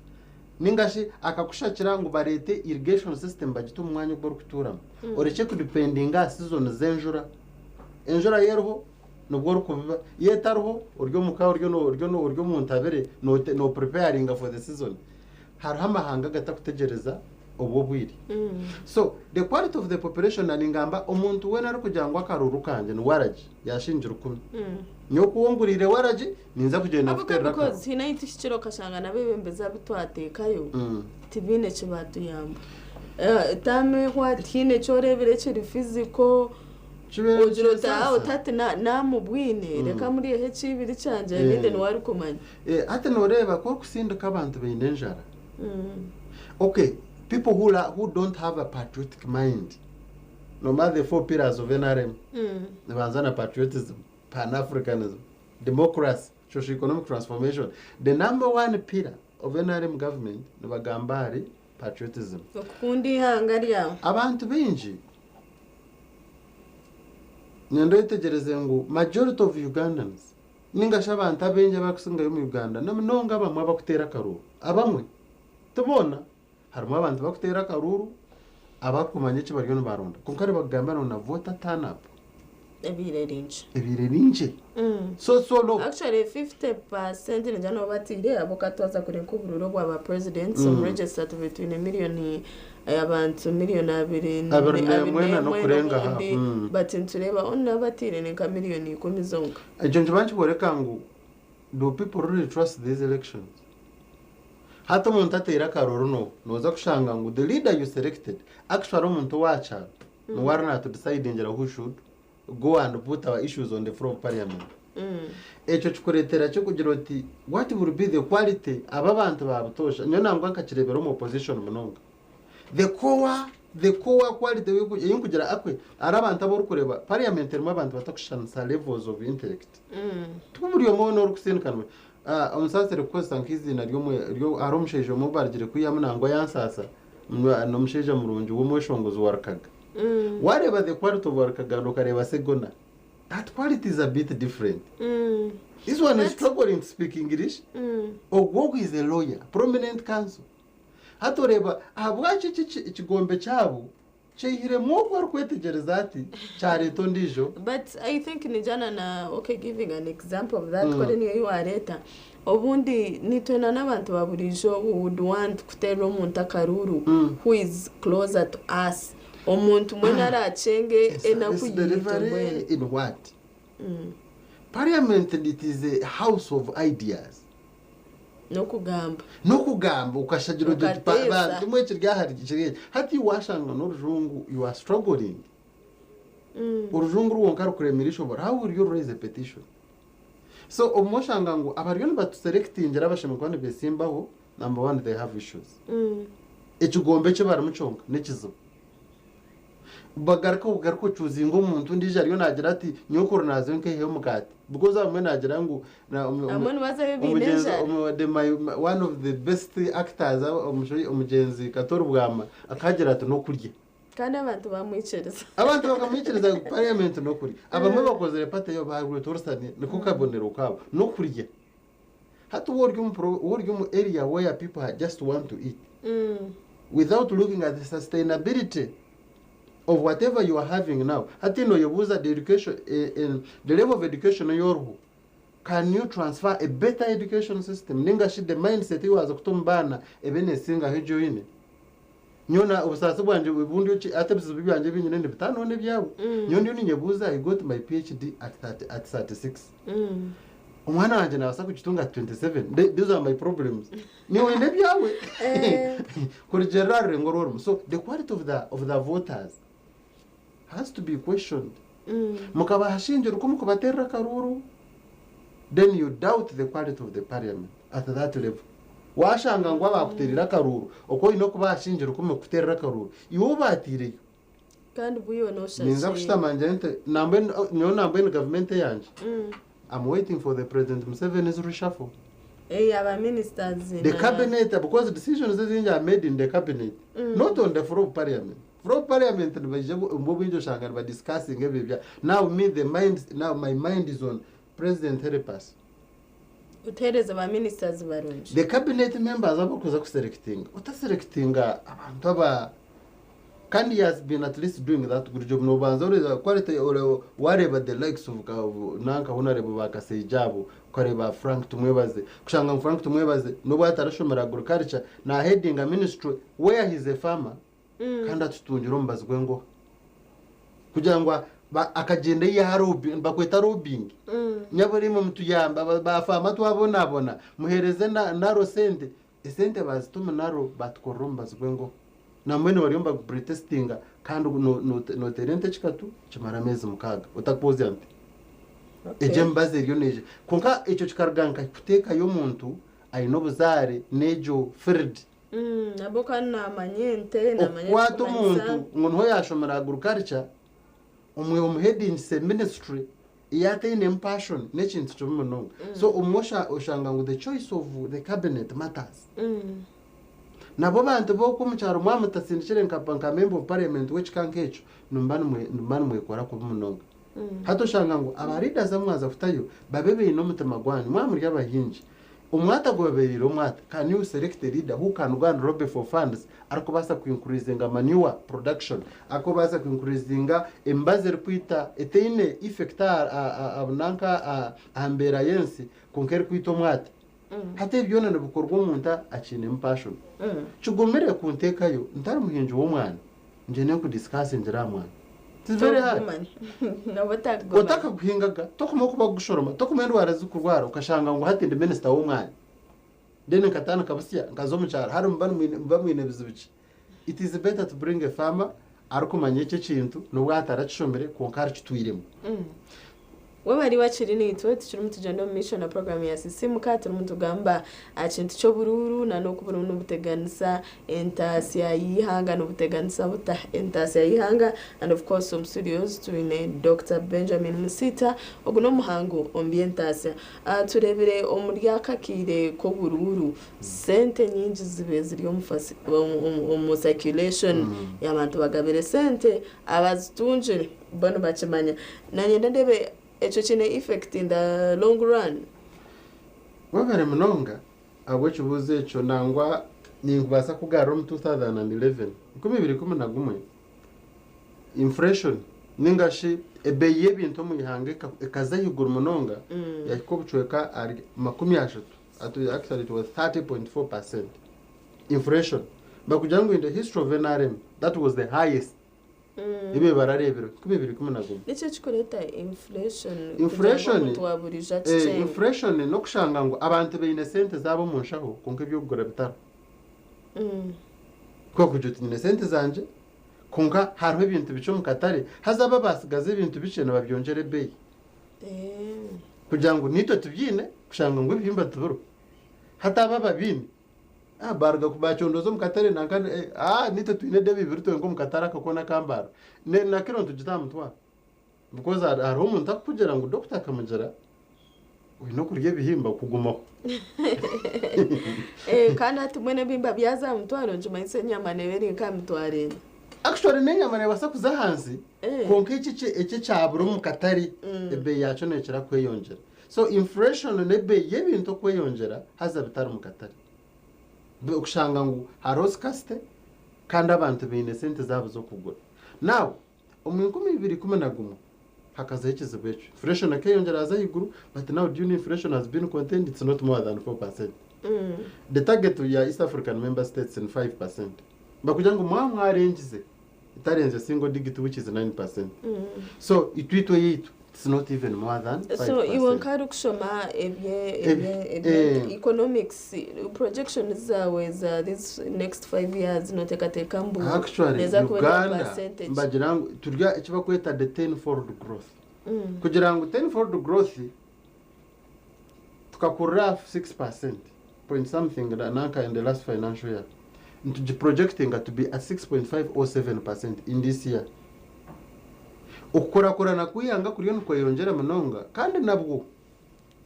ningashi akakushakira ngu bareete irrigation system bagite omu mwanya ogu orikuturamu, orekye kudependinga aha season z'enjura, enjura yeriho. Nibwo orikubiba. Yo etariho, ori omuka ori ori ori omu ntabire no preparinga for the season. Hariho amahanga agatakutegyereza obwo obwire. So the quality of the population na ningamba omuntu weena arikugira ngu akaruru kangye ni waragi yashingira rukumi. Nyowe ku onguriire waragi ninza kugyenda Ahabw'okuba nkuteerere akaruru. because haine ahu tuhikire okashanga n'abeebembezi abu twateekayo tibaine eki baatuyamba. Term ehwa tihaine eki oreebire ekiri physical, Kibeere ogira oti nikisaasa. oti hati naamubwine reka muryeho ekiibiri kyangye ebindi niwe arikumanya. Hati nooreeba ku orikusindika abantu baine enjara. Okay, people who, la, who don't have a patriotic mind, no matter the four pillars of NRM, nibanza na patriotism, pan-Africanism, democracy, socio-economic transformation. The number one pillar of NRM government nibagamba ahari patriotism. Okukunda eihanga ryawe. Abantu baingi nyenda oyetegyereze ngu majority of Ugandans ninga shi abantu abaingi abarikusingayo omu Uganda na munonga abamwe abakuteera akaruuru abamwe ti boona harimu abantu abakuteera akaruuru abarikumanya eki bariyo nibaronda kwonka nibakugambira ngu na voter turn up Ebaire eri nkye. ebaire eri nkye so so low. Actually 50% ningira nibo bataire ahabw'okuba twaza kureeba nk'oburuuru obwa ba presidents omu register tubaire twine miriyoni abantu miriyoni abiri Abiri n'emwe na n'okurenga aha. n'obundi but nitureeba only abataire ni nka miriyoni ikumi zonka. Ekyo nikiba nikyoreka ngu do people really trust these elections? Hati omuntu ateire akaruru no noza kushanga ngu the leader you selected actually omuntu owa kyaro niwe ari natudecidingira who should go and put our issues on the floor of parliament. Ekyo kikureetera ki kugira oti what will be the quality aba abantu ba butoosha nyowe nangwa nkakireebera omu opposition munonga the core the core quality ei nkugira akwe ari abantu abu orikureeba parliament erimu abantu batakushushanisa levels of intellect ti buri omwe weena orikusindikana omusaasire kukozesa nk'eiziina ry'omwe hariho omushaija omwe ou barugire kwihamu nangwa yansaasa n'omushaija murungi w'omweshongozi wa Rukaga wareeba the quality of Rukaga okareeba Segona that quality is a bit different. This one is struggling to speak English. Ogwo is a lawyer, prominent counsel. Hati oreeba ahabwaki eki ekigombe kyabo kyeihiremu ogwo arikwetegyereza ati kyareeta ondiijo. But I think nijana na okay giving an example of that kore niyo ei wareeta obundi nitwe na n'abantu ba buriijo we would want kuteerera omuntu akaruuru who is closer to us omuntu mbwenu arakyenge enaku Service yiitu delivery mbwenu. in what? Parliament it is a house of ideas. N'okugamba. N'okugamba okashagira ogira oti Okateesa. bantu mwe kiri aha kiri eki. Hati washanga n'orujungu you are struggling. Orujungu rwonka rukuremire ishobora how will you raise a petition? So obumwe oshanga ngu abariyo nibatuselectingira abashemereire kuba nibesimbaho number one they have issues. Ekigombe eki barimu kyonka n'ekizibu. Bagaruka ogaruka ocuuzinga omuntu ondiijo ariyo naagira ati nyokuru naaza nkaiheyo omugaati because abamwe naagira ngu Abamwe nibazayo baine omugyenzi enjara. the my, one of the best actors omugyenzi Kato Rubwama akagira ati n'okurya. Kandi abantu bamwikiriza. Abantu bakamwikiriza ngu parliament n'okurya. Abamwe bakozire party eyo baagweta orusani niko kabonero kaabo n'okurya. Hati waaba ori omu pro waaba ori omu area where people just want to eat without looking at the sustainability of whatever you are having now. Hati noyebuuza the education the level of education ei oriho can you transfer a better education system ninga shi the mindset ei waaza kuta omu baana ebe neesingaho egi oine. Nyowe na obusaasi bwangye obundi oki hati ebizibu byangye ebi nyine nibitaanaho n'ebyawe. Nyowe ndiyo ninyebuuza I got my PhD at 30 at 36. Omwana wangye naabaasa kugitunga at 27. These are my problems. Niiwe oine ebyawe. Kurugiirira aha rurengo oru orimu. So the quality of the of the voters has to be questioned. Mukabashingira oku mukubateerera akaruuru then you doubt the quality of the parliament at that level. Waashanga ngu abaakuteereire akaruuru oku oine okubashingira oku mukuteerera akaruuru iwe obaateireyo. Kandi bwiwe Ninza kushutama ngire nti nambwenu nyowe nambwenu gavumenti eyangye I'm waiting for the president Museveni's reshuffle. Aba ministers The cabinet because decisions ezingi are made in the cabinet not on the floor of parliament. Floor of parliament nibaija omu obwingi oshanga niba discussing ebyo ebya now me the mind now my mind is on president help us. Otuheereze ba ministers barungi. The cabinet members abu orikuza kuselectinga otaselectinga abantu aba Kandi he has been at least doing that good job nobanza oreeba quality ore wareeba the likes of ka nanka honorable ba Kaseija abo ukareeba Frank Tumwebaze kushanga ngu Frank Tumwebaze nobu atarashomera agriculture na headinga ministry where he's a farmer kandi atutungire omubazi gw'engoha kugira ngu akagyenda ei yarobi nibakweta lobbying nyabura imwe mutuyambe ba farmer twabonabona muhereze naro sente Esente baazita omu naro baatukorera omubazi gw'engoho. Nambwenu bariyo nibagupretestinga kandi nooteera ente ekikatu kimara ameezi mukaaga otakwozya nte. Egyo emibazi eriyo neija. Kwonka ekyo kikaruga nkahi kuteekayo omuntu aine obuzaare n'egyo field. Ahabw'okuba naamanya ente, naamanya Okukwata ekikumanyisa. omuntu ngu niho yaashomera agriculture omwe omuheadingise ministry ei atainemu passion n'ekintu kibi munonga. So obumwe oshanga ngu the choice of the cabinet matters. Nabo bantu b'okwo omu kyaro mwaba mutasindikire nka nka member of parliament w'ekika nk'ekyo nimuba nimuba nimwekora kubi munonga. Hati oshanga ngu aba leaders abu mwaza kutayo babe baine omutima gwanyu mwaba muri abahingi Omwata gubabereire omwata, can you select a leader who can go and lobby for funds arikubaasa ku increasinga manure production, arikubaasa ku increasinga emibazi erikwita etaine effect aha nanka aha mbeera y'ensi kwonka erikwita omwata. Hati ebi byona nibikorwa omuntu akiinemu passion. Kigumire kunteekayo ntari muhingi w'omwani ngyende nku discussingira aha mwani. It's very hard. Otakaguhingaga, tokumanya oku bakugushoroma, tokumanya endwara ezikurwara okashanga ngu hati ndi minisita w'omwani. Then nkatandika busya nkaza omu kyaro hari muba muba mwine bizibu ki? It is better to bring a farmer arikumanya eki ekintu n'obu atarakishomire kwonka arikitwiremu. Webare wakiri naitwe tukirimu tugyenda omu maisho na program ya Sisimuka turimu nitugamba aha kintu ky'oburuuru na n'oku burimu nibuteganisa entaasya y'eihanga nibuteganisa buta entaasya y'eihanga and of course omu studios twine Dokita Benjamin Musiita ogu n'omuhangu omu by'entaasya. Tureebire omuri aka akaire k'oburuuru sente nyingi zibaire ziri omu circulation abantu bagabire sente abazitungire Bo nibakimanya. Nanye ndeebe ekyo kiine effect in the long run. Webare munonga ahabw'ekibuuzo ekyo nangwa ninkubaasa kukugarura omu 2011, 2011, inflation ninga shi ebeeyi y'ebintu omu ihanga ekaza ahaiguru munonga yahika obucweka ahari 30, actually it was 30.4% inflation. Bakugira ngu in the history of NRM that was the highest. Ebyo barareebire 2011. Niki ekikureeta inflation kugira ngu Inflation, omuntu wa buriijo eh, akikyenge? inflation n'okushanga ngu abantu baine sente zaabo omu nshaho kwonka eby'okugura bitariho. Ku orikugira oti nyine sente zangye kwonka hariho ebintu bikye omu katare haza abo abatsigaza ebintu bikye nibabyongyera ebeeyi kugira ngu naitwe tubyine kushanga ngu ebihimba tibiriho. Hati abo ababiine Ah, baruga ku bacondooza omu katare nanka eh, ah, nitwe twine edebe ibiri twenka omu katare aka koona akambara. Ne na kiro nitugita aha mutwaro. Because har- hariho omuntu akukugira ngu doctor akamugira oine okurya ebihimba kugumaho. Eh, kandi hati mbwenu ebihimba byaza aha mutwaro nikimanyisa enyama neeba eri nk'aha mitwaro ena. Actually n'enyama neebaasa kuza ahansi Eh. kwonka eki eki eki ekyabura omu katare ebeeyi yaakyo neekira kweyongyera. So inflation n'ebeeyi y'ebintu okweyongyera haza bitari mu katare. Okushanga ngu hariho scarcity kandi abantu baine sente zaabo z'okugura. Now, omu 2011 hakazaho ekizibu ekyo. Inflation ekeyongyera yaaza ahaiguru but now do you know inflation has been contained it's not more than 4%. The target ya East African member states ni 5%. Bakugira ngu mwaba mwarengize etarenze single digit which is 9%. So itwe itwe eyaitu it's not even more than So iwe 5%. nk'arikushoma ebye Ebi- ebye ebye eh. economics projections zaawe za this next 5 years noteekateeka mbu Actually neeza kuba eri Uganda percentage? nibagira ngu turi eki barikweta the tenfold growth. Kugira ngu tenfold growth tukakurira 6% point something nanka in the last financial year nitugiprojectinga to be at 6.5 or 7% in this year. Okukurakurana kw'eihanga kuriyo nikweyongyera munonga kandi nabwo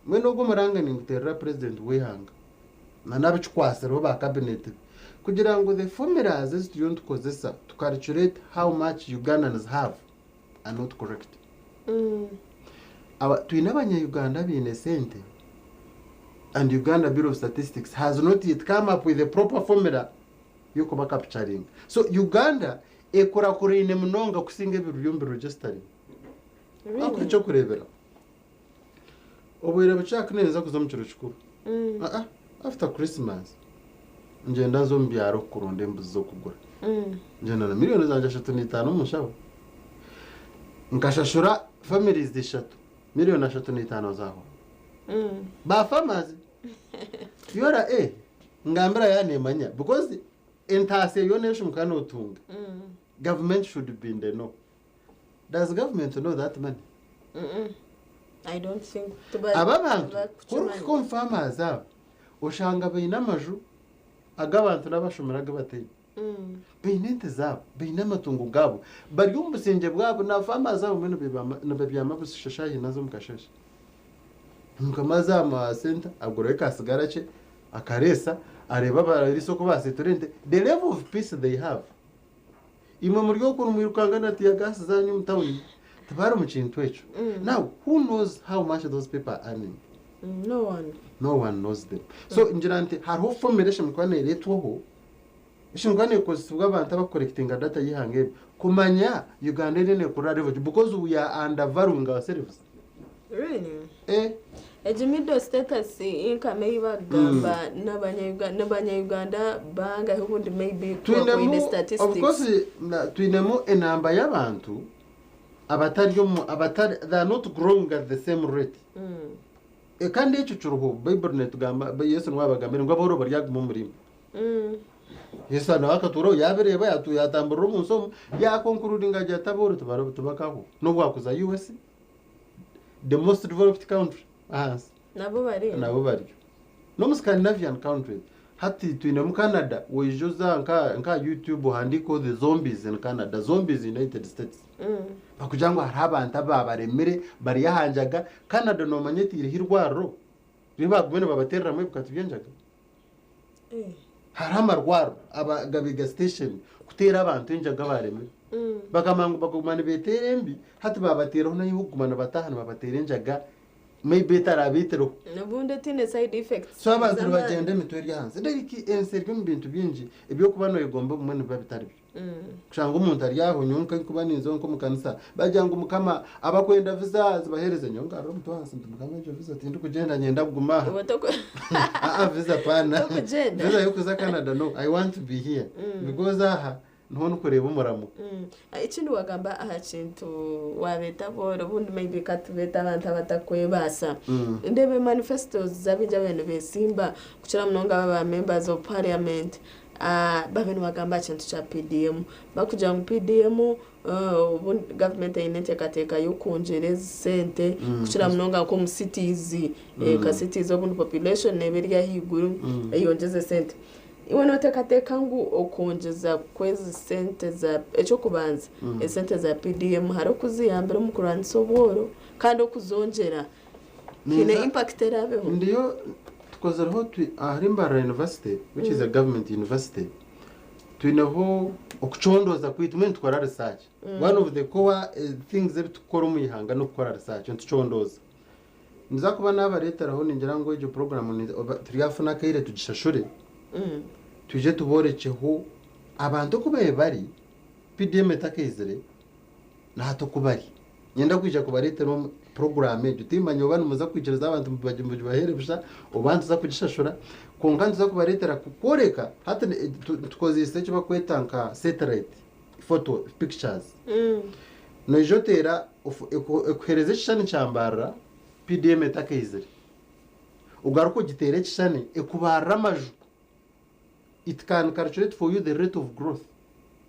mbwenu ogwo omuranga ninguteerera president w'eihanga na n'abikikwatsireho ba cabinet be kugira ngu the formulas ezi turiyo nitukozesa to calculate how much Ugandans have are not correct. Aba, twine abanya-Uganda abaine sente and Uganda Bureau of Statistics has not yet come up with a proper formula y'okuba capturing. So Uganda Ekurakuraine munonga kusinga ebiri omu biregistering. Really? Ekyokureebera obwire bukye ku ninza kuza omu kiro kikuru. Ah, after Christmas ngyenda nza omu byaro kuronda embuzi z'okugura. Ngyenda na miliyoni zangye 35 omu nshaho. Nkashashura families ishatu miliyoni 35 zaho. Ba farmers yora ngambira yanemanya because entasi eyo neshimuka notunga. Government should be in the know. Does government know that money? Mm-mm. I don't think Aba bantu tibakukimanya. kurukuhika omu farmers abo oshanga baine amaju ag'abantu n'abashomero ag'abateine. Baine ente zaabo, baine amatungo gaabo, bari omu busingye bwabo na farmers abo mbwenu nibabyama busha shaaha 4 z'omu kasheshe. Mukama aza aha center agurayo kasigara kye akareesa areeba abariisa oku basiitura ente, the level of peace they have. Imwe muri okwo nimwirukanga na teargas zanyu omu tawuni tibari mu kintu ekyo. Now who knows how much those people are earning? No one. No one knows them. So ngira nti hariho formula eshemekwa neeretwaho eshemekwa neekozesibwa abantu abakucollectinga data y'ihanga ebi kumanya Uganda eri neekurira level ki, because we are undervaluing ourselves. Really? Eh. Egi middle status income ei bagamba n'abanya-Uganda bangahe obundi maybe twakwine Twinemu of statistics? course twinemu enamba y'abantu abatari omu abatari, they are not growing at the same rate. Kandi ekyo kiriho Bible netugamba, Yesu niwe abagambire ngu abooro baryaguma omurimo. Yesu nawe akatuuraho yabireeba yatamburira omu nsi omu yaconcludinga agira ati abooro tibakaho n'obu wakuza US, the most developed country ahansi, Nabo bari. Nabo baryo n'omu Scandinavian countries. Hati twinemu Canada, waija oza nka YouTube ohandiikeho "the zombies in Canada", "zombies in United States", bakugira ngu hariho abantu ababaremire bari ahanjaga. Canada nomanya etiireho irwariro ribagume nibabatereramu ebikatu by'enjaga. Hariho amarwariro gabiga station kuteera abantu enjaga baremire. Bagamba ngu baguma nibeteera embi, hati babateeraho nayo kuguma nibataha nibabateera enjaga, maybe etarabeitereho. Obundi etiine side effects. So abantu z'amaani. nibagenda emitwe eri ahansi. Like ensi eri omu bintu bingi ebyokuba noyegomba obumwe nibiba bitari byo. Kushanga omuntu ari aho nyonka nkuba ninza nk'omukanisa bagira ngu Mukama abakwenda visa zibahereze, nyowe ngarura omutwe ahansi nti Mukama egyo visa tindikugyenda, nyenda kuguma aha. Oba Ah, visa pana. Tokugenda. Visa yokuza Canada, no, I want to be here because aha niho nikureeba omuramo. Ekindi wagamba aha kintu wabeeta booro, obundi maybe katubeeta abantu abatakwebaasa. Ndebe manifestos z'abingi abaire nibeesimba kukira munonga aba members of parliament, babe nibagamba aha kintu kya PDM, bakugira ngu PDM, obundi gavumenti eine enteekateeka y'okwongyera ezi sente kukira munonga nk'omu cities, ka cities obundi population neeba eri ahaiguru, eyongyeze sente. Iwe noteekateeka ngu okwongyeza kwezi sente za ekyokubanza, esente za PDM hari okuziyambira omu kurwanisa obworo, kandi okuzongyera hiine impact erabeho? Ndiyo tukozereho ahari Mbarara University, which is a government university, twineho okucondoza kwitu mbwenu tukora research. One of the core things ebi tukora omu ihanga n'okukora research, nitucondooza. Niza kuba nabareeteraho ningira ngu egyo program turyafuna akaire tugishashure, twije tuborekyeho abantu oku babe bari PDM etakaizire nahati oku bari. Nyenda kwija kubareetera omu program egyo, timanya oba nimuza kwikiriza abantu mugibahere busha oba nituza kugishashura, kwonka nituza kubareetera kukworeka hati tukozeise eki bakweta nka satellite photo pictures. Noija oteera ekuhereza ekishushani kya Mbarara PDM etakaizire, ogaruka ogiteera ekishushani ekubarira amaju. It can calculate for you the rate of growth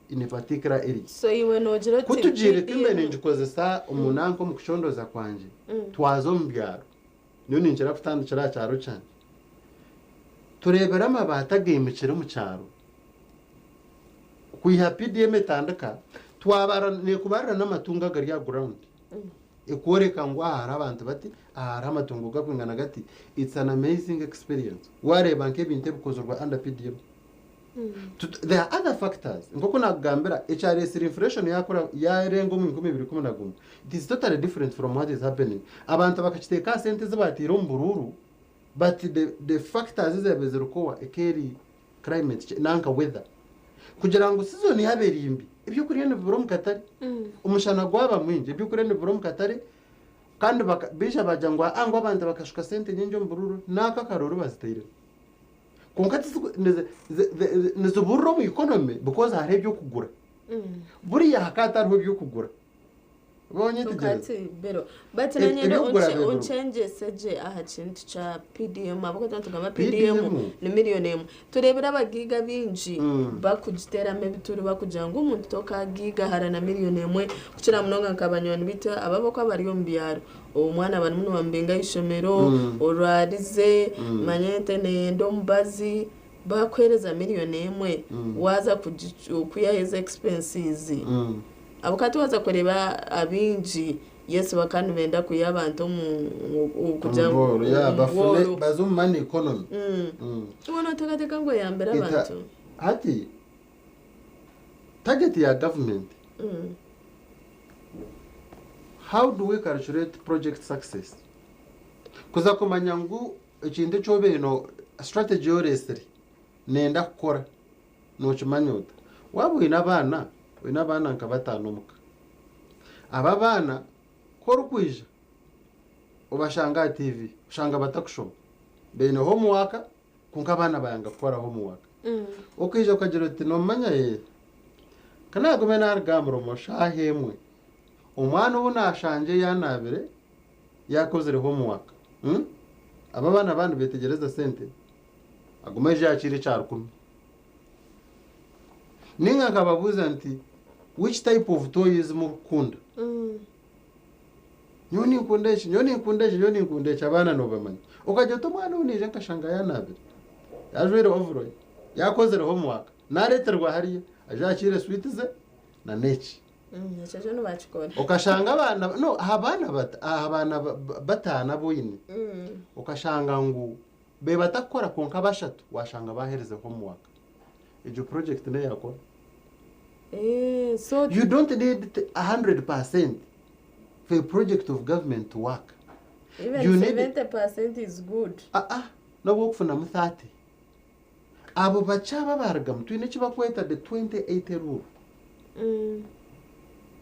in a particular area. So iwe nogira oti Kutugiire timbe PDM ningikozesa omunanka omu kucondoza kwangye. Twaza omu byaro, niyo ninkira kutandikira aha kyaro kyangye, tureebera amabaati ageimukire omu kyaro kwiha PDM etandika, twabara nekubarira n'amatungo agari aha ground, ekworeka ngu aha hariho abantu bati, aha hariho amatungo gakwingana gati. It's an amazing experience wareeba nk'ebintu ebikozerwa under PDM. There are other factors nk'oku nakugambira ekyaresire inflation yakura yarenga omu 2011. It is totally different from what is happening. Abantu bakakiteeka aha sente ezibatiire omu buruuru, but the factors ezabe zirikowa ekeri climate nanka weather. Kugira ngu sizoni yaaba eri mbi, ebyokurya nibibura omu katare. Omushana gwaba mwingi, ebyokurya nibibura omu katare kandi baka baija baagira ngu aa ngu abantu bakashuka sente nyingi omu buruuru, n'ako akaruuru bazitairemu. Kwonka tiziku nizi zi zi niziburira omu economy because hariho eby'okugura. Buriya hakaba hatariho eby'okugura. Kati bero but nanye onchengyese gye aha kintu kya PDM ahabw'okuba nitugamba PDM ni million emwe tureebire abagaiga baingi bakugiteeramu ebituri bakugira ngu omuntu tokaagaigahara na million emwe kukira munonga nka banywani baitu aba abakuba bari omu byaro omwana barimu nibamubinga aha ishomero orwarize manya ente neyenda omubazi bakuheereza million emwe waaza kwihaho ezi expenses Ahabw'okuba twaza kureeba abaingi yes bakaba nibenda kwiha abantu omu kugira ngu Omu bworo, yeah, omu bafune bworo. baze omu money economy. Iwe noteekateeka ngu eyambire Ita- abantu? Hati target ya government how do we calculate project success? Kuza kumanya ngu ekintu eki obaire no strategy ei oreetsire nenda kukora Nookimanya ota? Waaba oine abaana, oine abaana nka bataano omuka. Abo abaana ku orikwija obashanga aha tiivi, oshanga batakushoma. Baine homework kwonka abaana bayanga kukora homework. Okaija okagira oti noomanya ye, ka naagume naaruga aha murimo shaaha emwe, omwana ou naashangye yaanaabire yaakozire homework. Abo abaana baaba nibeetegyereza sente, Agume aije akiire ekya rukumi. Ninga nkababuuza nti which type of toys murikukunda? Nyowe ninkunda eki, nyowe ninkunda eki, nyowe ninkunda eki, abaana nobamanya. Okagira oti omwana ou naija nkashanga yanaabire, yajwaire overall, yakozire homework, nareeterwa hariya, aije akiire sweet ze na n'eki. Ekyo kyo nibakikora. Okashanga abaana, no aha baana aha baana bataano abu oine, okashanga ngu Bebatakukora kwonka bashatu washanga baherize homework egyo project neyakora. So You don't need 100% for a project of government to work. Even You need 70% is good. Ah ah nobu okufunamu 30 abo bakye abo abarugamu twine ekibakweta the 2080 rule.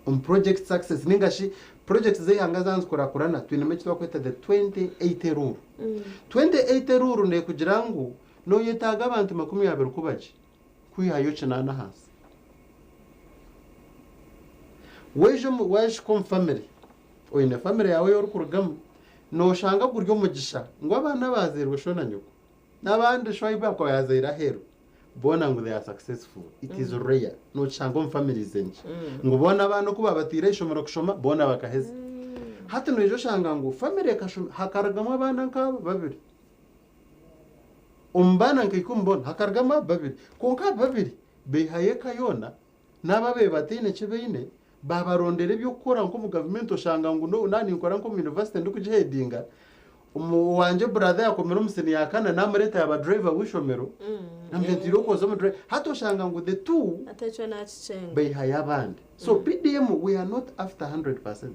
Omu project success ninga shi projects z'eihanga zaaba nizikurakurana twinemu eki twakweta the 2080 rule. 2080 rule nekugira ngu noyetaaga abantu 20 kuba gye kwihayo kinaana ahansi. Waija omu wahika omu family oine family yaawe ei orikurugamu noshanga guri omugisha ngu abaana abazairwe sho na nyoko N'abandi sho ahu baakuba yaazaire aheeru boona ngu they are successful. It is rare. Nookishanga omu families enkye. Ngu boona abaana oku baabataire aha ishomero kushoma, boona bakaheza. Hati noija oshanga ngu family ekashoma hakarugamu abaana nk'abo babiri. Omu baana nka ikumi boona hakarugamu abo babiri. Kwonka abo babiri baihayo eka yoona n'abo ababaire bataine ki baine, baabarondera eby'okukora nk'omu gavumenti oshanga ngu n'obu naaba ninkora nk'omu yunivasite ndikugihedinga, owangye brother yakomire omu siniya ya kana naamureeta yaaba driver w'eishomero, namugira nti irooko oze omu driver, hati oshanga ngu the two Hati ekyo naakikyenga. baihayo abandi. So PDM we are not after 100%.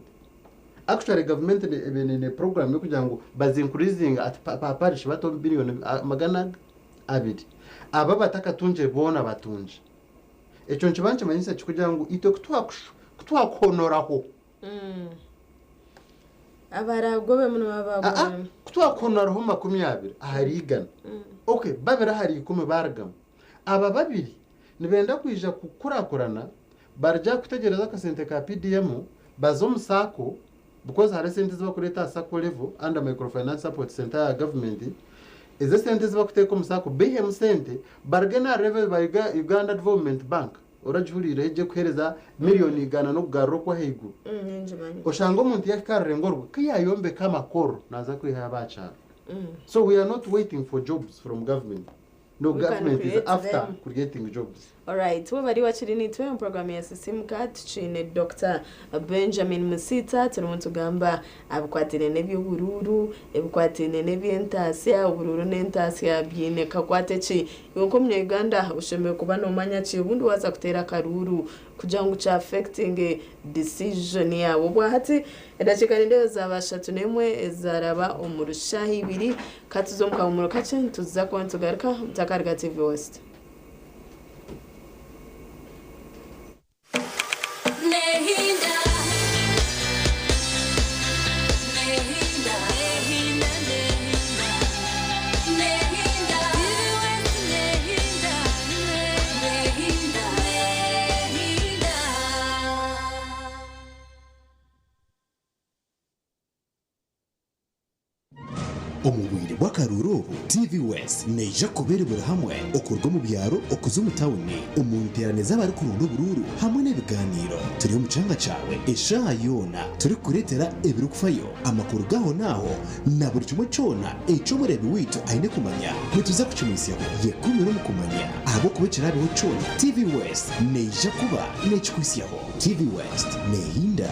Actually gavumenti ebaire eine program y'okugira ngu bazi increasinge at per parish bate omu billion 200. Abo abatakatungire boona batungye. Ekyo nikiba nikimanyisa ki? Kugira ngu itwe ku twakuhonoraho. Abaraagobemu nibo baagobemu. Ku twakuhonoraho 20 ahari 100, okay, babiri ahari ikumi baarugamu. Aba babiri nibenda kwija kukurakurana barugye aha kutegyereza akasente ka PDM baze omu SACCO because hariho esente ezi barikureeta aha SACCO level under Microfinance Support Centre ya gavumenti. Ezo esente ezi barikuteeka omu SACCO baihemu sente baruge n'aha level ba Uganda Development Bank oragihuriireho egyo ekuheereza miriyoni 100 n'okugarura okw'ahaiguru. Oshange omuntu yahika aha rurengo orwo ku yaayombeka amakoro naaza kwihayo aba kyaro. So we are not waiting for jobs from government. No We can government is create after them. creating jobs. Alright, webari wakiri nitwe omu program ya Sisimuka tukiine Dokita Benjamin Musita turimu nitugamba abikwataine n'eby'oburuuru, ebikwataine n'eby'entaasya, oburuuru n'entaasya biine kakwate ki? Iwe nk'omunya Uganda oshemereire kuba noomanya ki obundi waaza kuteera akaruuru kugira ngu ki affectinge decision yaawe. Obwahati edakiika nindeeba zaaba 31 ezaraba omu shaaha ibiri, katuze omu kahumuro kakye nituza kuba nitugaruka mutakaruga TV West. Omu bwire bw'akaruuru obu, TV West neija kuba eri buri hamwe okuruga omu byaro okuza omu tawuni, omu nteerane z'abarikuronda oburuuru hamwe n'ebigaaniiro. Turi omu kyanga kyawe eshaaha yoona turikukureetera ebirikufayo, amakuru g'ahonaaho na buri kimwe kyona eki omureebi waitu aine kumanya nituza kukimuhitsyaho. Yekuumire omu kumanya ahabw'okuba ekiraabeho kyona, TV West neija kuba neekikuhitsyaho. TV West neehinda.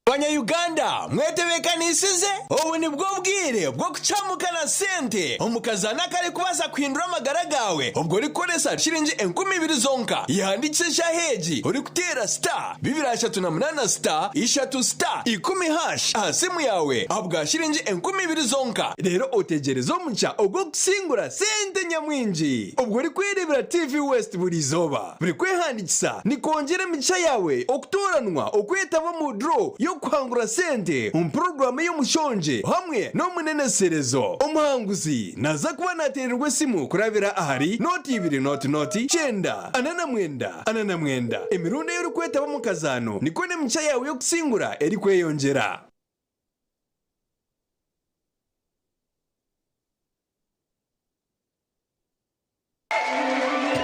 Banya-Uganda mwetebeekanisize? Obu nibwo bwire bw'okucamuka na sente omu kazaano akarikubaasa kuhindura amagara gaawe obwo orikukoresa shiringi 2000 zonka. Yehandiikise eshaaha egi orikuteera star 238 star ishatu star ikumi hash aha simu yaawe ahabwa shiringi 2000 zonka reero otegyereze omugisha ogw'okusingura sente nyamwingi obwo orikwereebera TV West buri izooba. Buri kwehandiikisa nikwongyera emigisha yaawe okutooranwa okwetaba omu draw y'okuhangura sente omu puroguraamu ey'omushongye hamwe n'omuneneserezo. Omuhanguzi naaza kuba naateererwa esimu kurabira ahari nooti ibiri nooti nooti kyenda ana na mwenda ana na mwenda. Emirundi ei orikwetaba omu kazaano nikwo n'emigisha yaawe y'okusingura erikweyongyera.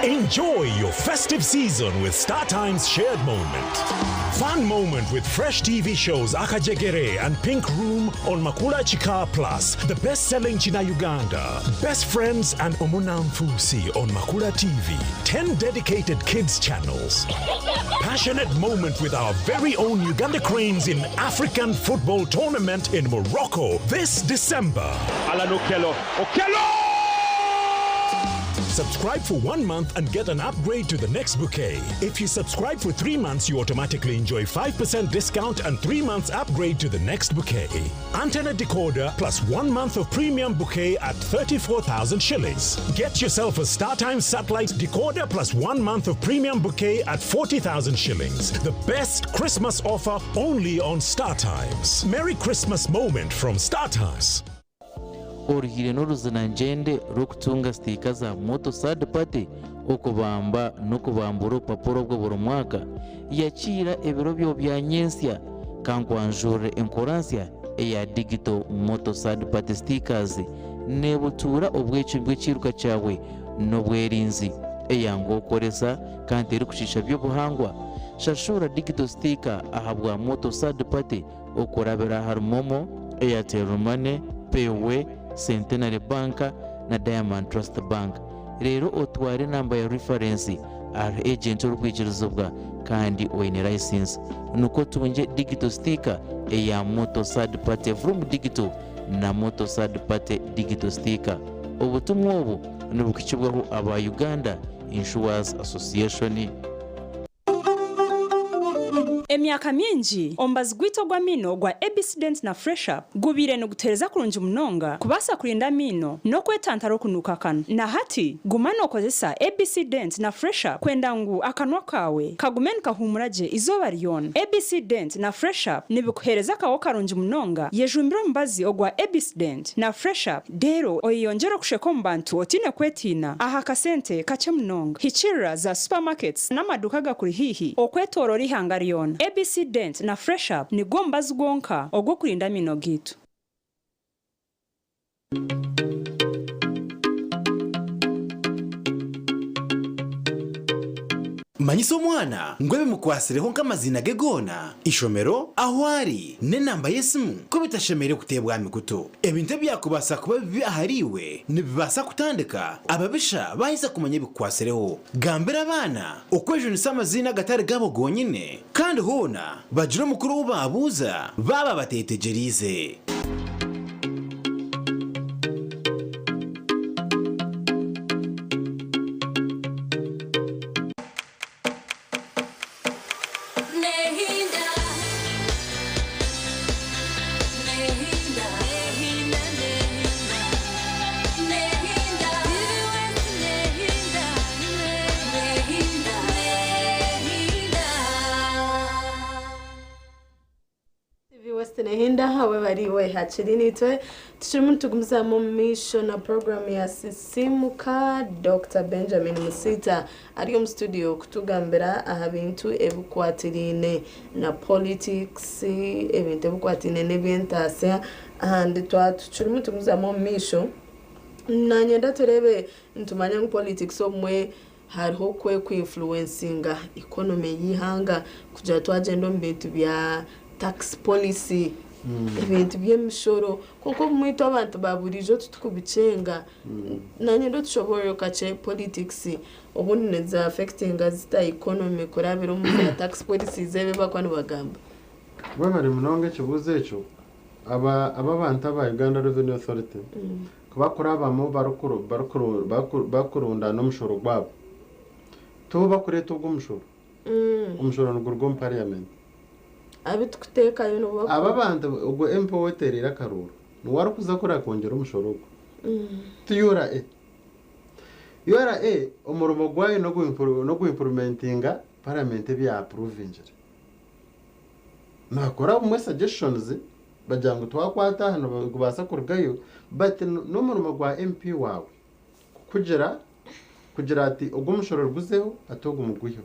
Enjoy your festive season with StarTimes Shared Moment. Fun moment with fresh TV shows Akajegere and Pink Room on Makula Chika Plus, the best-selling China Uganda, Best Friends and Omunamfusi on Makula TV, 10 dedicated kids channels. Passionate moment with our very own Uganda Cranes in African football tournament in Morocco this December. Alan Okello. Okello! Subscribe for 1 month and get an upgrade to the next bouquet. If you subscribe for 3 months, you automatically enjoy 5% discount and 3 months upgrade to the next bouquet. Antenna decoder plus 1 month of premium bouquet at 34,000 shillings. Get yourself a StarTimes satellite decoder plus 1 month of premium bouquet at 40,000 shillings. The best Christmas offer only on StarTimes. Merry Christmas moment from StarTimes. Oruhire n'oruzinangyende rw'okutunga sitiika za moto third party okubamba n'okubambura obupapura obwo buri mwaka yakiira ebiro byo bya nyensya kankwanjurire enkora nsya eya digital moto third party stickers nebutuura obwecumi bw'ekiiruka kyawe n'obwerinzi eyangu okoresa kandi erikushiisha by'obuhangwa. Shashura digital sticker ahabwa moto third party okurabira ahari Momo, Airtel Money, Payway, Centenary Bank na Diamond Trust Bank. Rero otware namba ya reference ari agent orikwikirizibwa kandi oine license nukwo tungye digital sticker eya moto third party from digital na moto third party digital sticker. Obutumwa obu nibukikibwaho aba Uganda Insurers Association. Emyaka mingi omubazi gwaitu ogw'amaino gwa ABC Dent na Fresh Up gubaire niguteereza kurungi munonga kubaasa kurinda amaino n'okwetantara okunuuka akanwa. Na hati guma nookozesa ABC Dent na Fresh Up kwenda ngu akanwa kaawe kagume nikahuumura gye eizooba ryona. ABC Dent na Fresh Up nibikuheereza akaho karungi munonga. Yejumbire omubazi ogwa ABC Dent na Fresh Up reero oyeyongyere okusheka omu bantu otaine kwetiina aha kasente kakye munonga. Hikiirira za supermarkets n'amaduuka agakuri haihi okwetooroora eihanga ryona. ABC Dent na Fresh Up nigwo mubazi gwonka ogw'okurinda amaino gaitu. Manyisa omwana ngu ebimukwasireho nk'amaziina ge goona, ishomero, ahu ari, n'enamba y'esimu ku bitashemereire kuteebwa aha mikutu. Ebintu ebyakubaasa kuba bibi ahariiwe nibibaasa kutandika ababisha baaheza kumanya ebikukwasireho. Gambira abaana okwejunisa amaziina agatari gaabo gonyine kandi hoona bagire omukuru ou baabuuza baaba bateetegyereize. Nehinda, nehinda, nehinda, nehinda, nehinda, nehinda, nehinda. TV West West nehinda ahawe bariwe hakiri nitwe tukirimu nitugumizamu omu maisho na programu ya Sisimuka. Dr Benjamin Musita ari omu studio kutugambira aha bintu ebikwatiriine na politics, ebintu ebikwatiriine n'eby'entaasya. Ahandi tukirimu nitugumizamu omu maisho, nanyenda tureebe, nitumanya ngu politics obumwe hariho okwe ku-influencinga economy y'eihanga, kugira twagyenda omu bintu bya tax policy, ebintu by'emishoro, kwonka obumwe itwe abantu ba buriijo titukubikyenga. Nanyenda otushoboorore kakye, politics obundi niza affectinga zita economy kurabira omu bya tax policies ebi bakuba nibagamba? Webare munonga ekibuuzo ekyo. Aba aba abantu aba Uganda Revenue Authority ku bakurabamu barikurundaana omushoro gwabo, tibo bakureeta ogwo omushoro. Omushoro niguruga omu parliament. Abu tukuteekayo nibo Aba abantu, ogwo MP owetereire akaruuru niwe arikuza kuri akongyera omushoro ogwo. Ti URA. URA omurimo gwayo n'ogu-implimentinga parliament ebi ya-approvingire. Nibakora obumwe suggestions bagira ngu twakwata aha nigubaasa kurugayo, but n'omurimo gwa MP waawe kukugira kugira ati ogu omushoro guzeho, ati ogu mugwiheho.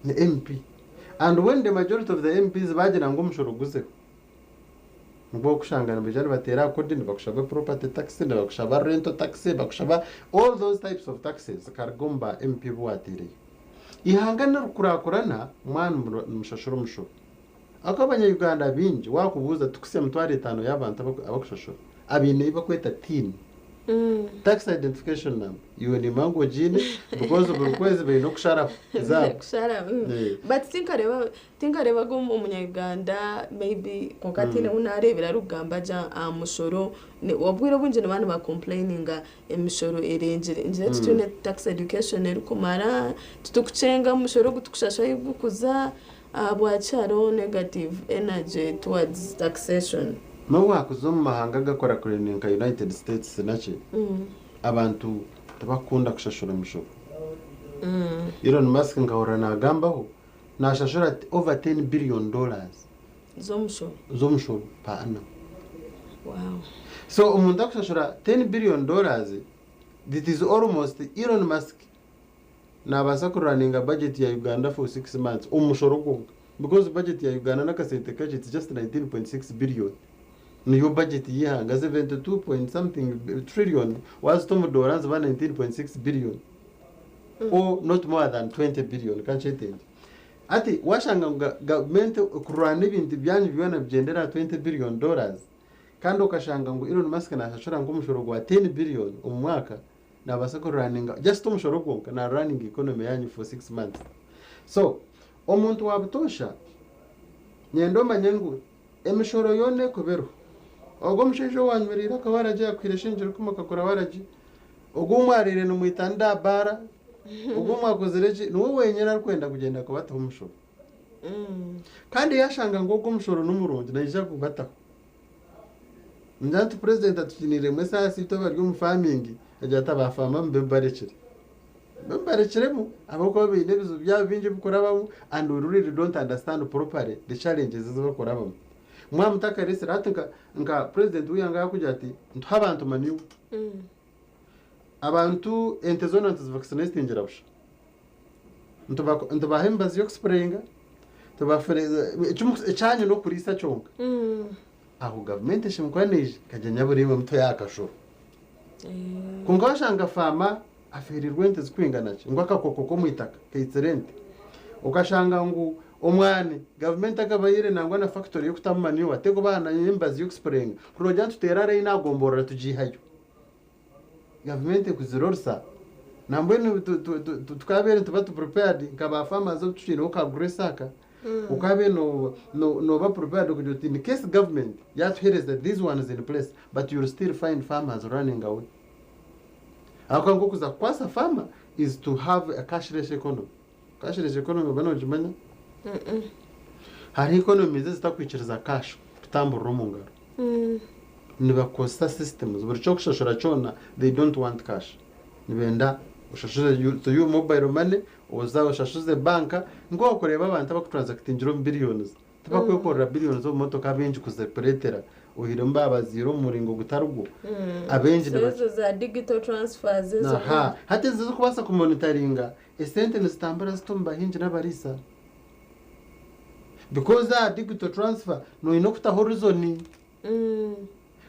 Ni MP. And when the majority of the MPs bagira ngu omushoro guzeho, nibwo orikushanga nibaija nibateera aha kodi, nibakushaba property tax, nibakushaba rental tax, nibakushaba all those types of taxes zikaruga omu ba MP abu waateireyo. Eihanga nirikurakurana mwaba nimushashura omushoro. Ahakuba abanya-Uganda baingi waakubuuza tikuhitsya 50,000 y'abantu abakushashura abaine ei barikweta TIN, Tax Identification Number. Iwe nimanya ngu ogiine because buri kwezi baine okusharaho ezaabo. Kushara. But tinkareeba tinkareebaga omunya-Uganda maybe, kwonka tihaine ou naareebire arikugamba gye aha mushoro. Obwire obwingi nibaba niba-complaininga emishoro erengire. Ngira titwine tax education erikumara, titurikukyenga omushoro ogu turikushasha ahu gurikuza, ahabwaki hariho negative energy towards taxation? N'obu waakuza omu mahanga agakurakurene nka United States naki, abantu tibakukunda kushashura emishoro. Elon Musk nkahurira naagambaho, naashashura over $10 billion Z'omushoro. Z'omushoro per annum. So omuntu akushashura $10 billion, it is almost Elon Musk naabaasa kurunninga budget ya Uganda for 6 months omu mushoro gwonka, because budget ya Uganda n'akasente kakye, it's just 19.6 billion niyo budget y'ihanga. 72 point something trillion wazita omu dola niziba 19.6 billion or not more than 20 billion kankyetengye. Ati washanga ngu gavumenti kurwana ebintu byanyu byona bigyendera aha $20 billion, kandi okashanga ngu Elon Musk nashashura nk'omushoro gwa 10 billion omu mwaka, nabaasa kurunninga just omushoro gwonka, na running economy yanyu for 6 months. So omuntu wa butoosha, nyenda omanye ngu emishoro yoona ekuba eriho, ogwo omushaija owanywereire akawaragi akwire shilingi 1,000 akakora waragi, ogwo omwarire nimwita ndabaara, ogwo mwakozire ki, niwe wenyine arikwenda kugyenda kubataho omushoro. Kandi yashanga ngu ogwo omushoro n'omurungi, naija kubataho. Ngira nti purezidenti atukiniremu esaasi itwe abari omu farming, agira ati abafaama mube mubarekire, mube mubarekiremu, ahabw'okuba baine ebizibu byabo bingi ebikurabamu, and we really don't understand properly the challenges ezi bakurabamu. Mwaba mutakaresire hati nka purezidenti w'eihanga yakugira ati ntuhe abantu manure, abantu ente zoona ntizivaccinastingira busha, ntubaha emibazi y'okusprayinga, ekyanyu n'okuriisa kyonka. Aho gavumenti eshemwe neija ikagira nyaburimwe muto yakashoro, kwonka washanga farmer aferirwe ente zikwingana ki, ngu akakoko k'omwitaka kaitsire ente, okashanga ngu omwani gavumenti akabaire nangwa na factory y'okutamu manure, tekubaha n'emibazi y'okusprayinga, kurogira nituteera line agomborora tugiihayo, gavumenti ekuzire orusa. Nambwenu tukabeire nituba tu prepared nka ba farmers obu tukiineho ka grace aka, okabe noba prepared kugira oti in case government yatuhereza these ones in place, but you'll still find farmers running away. Ahakuba nk'okuza kukwasa farmer is to have a cashless economy. Cashless economy oba nogimanya? Hariho economies ezitakwikiriza cash kutamburira omu ngaro. Nibakozesa systems, buri kyokushashura kyona they don't want cash, nibenda oshashuze to you mobile money, oza oshashuze banka. Nk'okureeba abantu abakutransactingira omu billions. Tibakwekorera billions omu motoka abaingi kuzipuretera oihiremu baabaziire omu muringo gutari gwo. Abaingi So ezo za digital transfers ezo. Aha, hati ezo ez'okubaasa kumonitaringa esente nizitambura zita omu bahingi n'abariisa? Because aha digital transfer noine okutaho reason.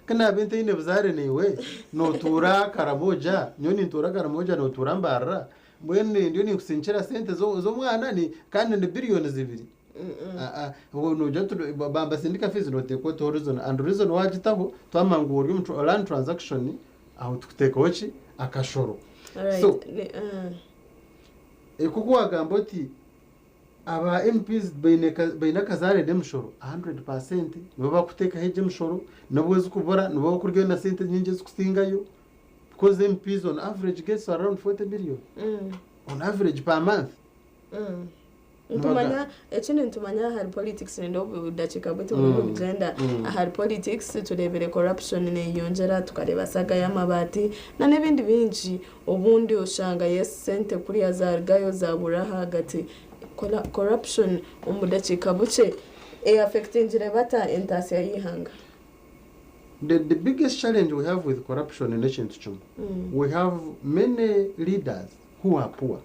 Ku naabe ntaine buzaare naiwe, nootuura Karamoja, nyowe nintuura Karamoja nootuura Mbarara, mbwenu ndiyo ninkusinkira sente z'omwana kandi ni billions ibiri. Aa, obwo noogira oti bambasindika fees nooteekwa oteho reason and reason waagitaho twamanya ngu ori omu land transaction aho tukuteekaho ki? Akashoro. Alright, So, ni- ah. Nk'oku waagamba oti aba MPs baine baine akazaare n'emishoro, 100% nibo barikuteekaho egyo emishoro, n'obu ezikubura nibo barikuryayo na sente nyingi ezikusingayo because MPs on average gets around 40 million on average per month. Nitumanya ekindi nitumanya ahari politics nenda obudakiika bwaitu buri bugyenda ahari politics tureebire corruption neyeyongyera tukareeba saga y'amabaati n'ebindi bingi obundi oshanga yes sente kuriya zarugayo zabura ahagati corruption omu budakiika bukye eaffectingire bata entaasya y'eihanga? The biggest challenge we have with corruption n'ekintu kimwe. We have many leaders who are poor.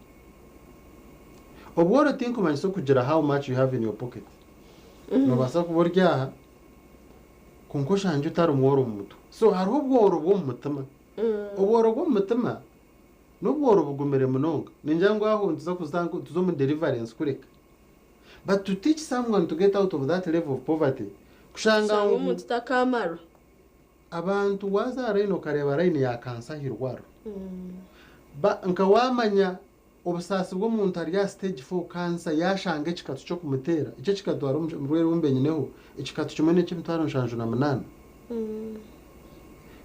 Obworo tinkumanyisa okugira how much you have in your pocket. Noobaasa kuba ori aha kwonka oshangye otari mworo omu mutwe. So hariho obworo bw'omu mutima. Obworo bw'omu mutima n'obworo bugumire munonga. Ningira ngu aho nituza kuza tuze omu deliverance kureka. But to teach someone to get out of that level of poverty, kushanga Kushanga ngu omuntu takamarwa. Abantu waaza aha line okareeba line ya kansa aha irwariro. Ba nka waamanya obusaasi bw'omuntu ari aha stage four cancer yaashanga ekikatu ky'okumuteera, ekyo ekikatwara omurwaire ou mbenyineho, ekikatu kimwe n'eky'emitwaro 78.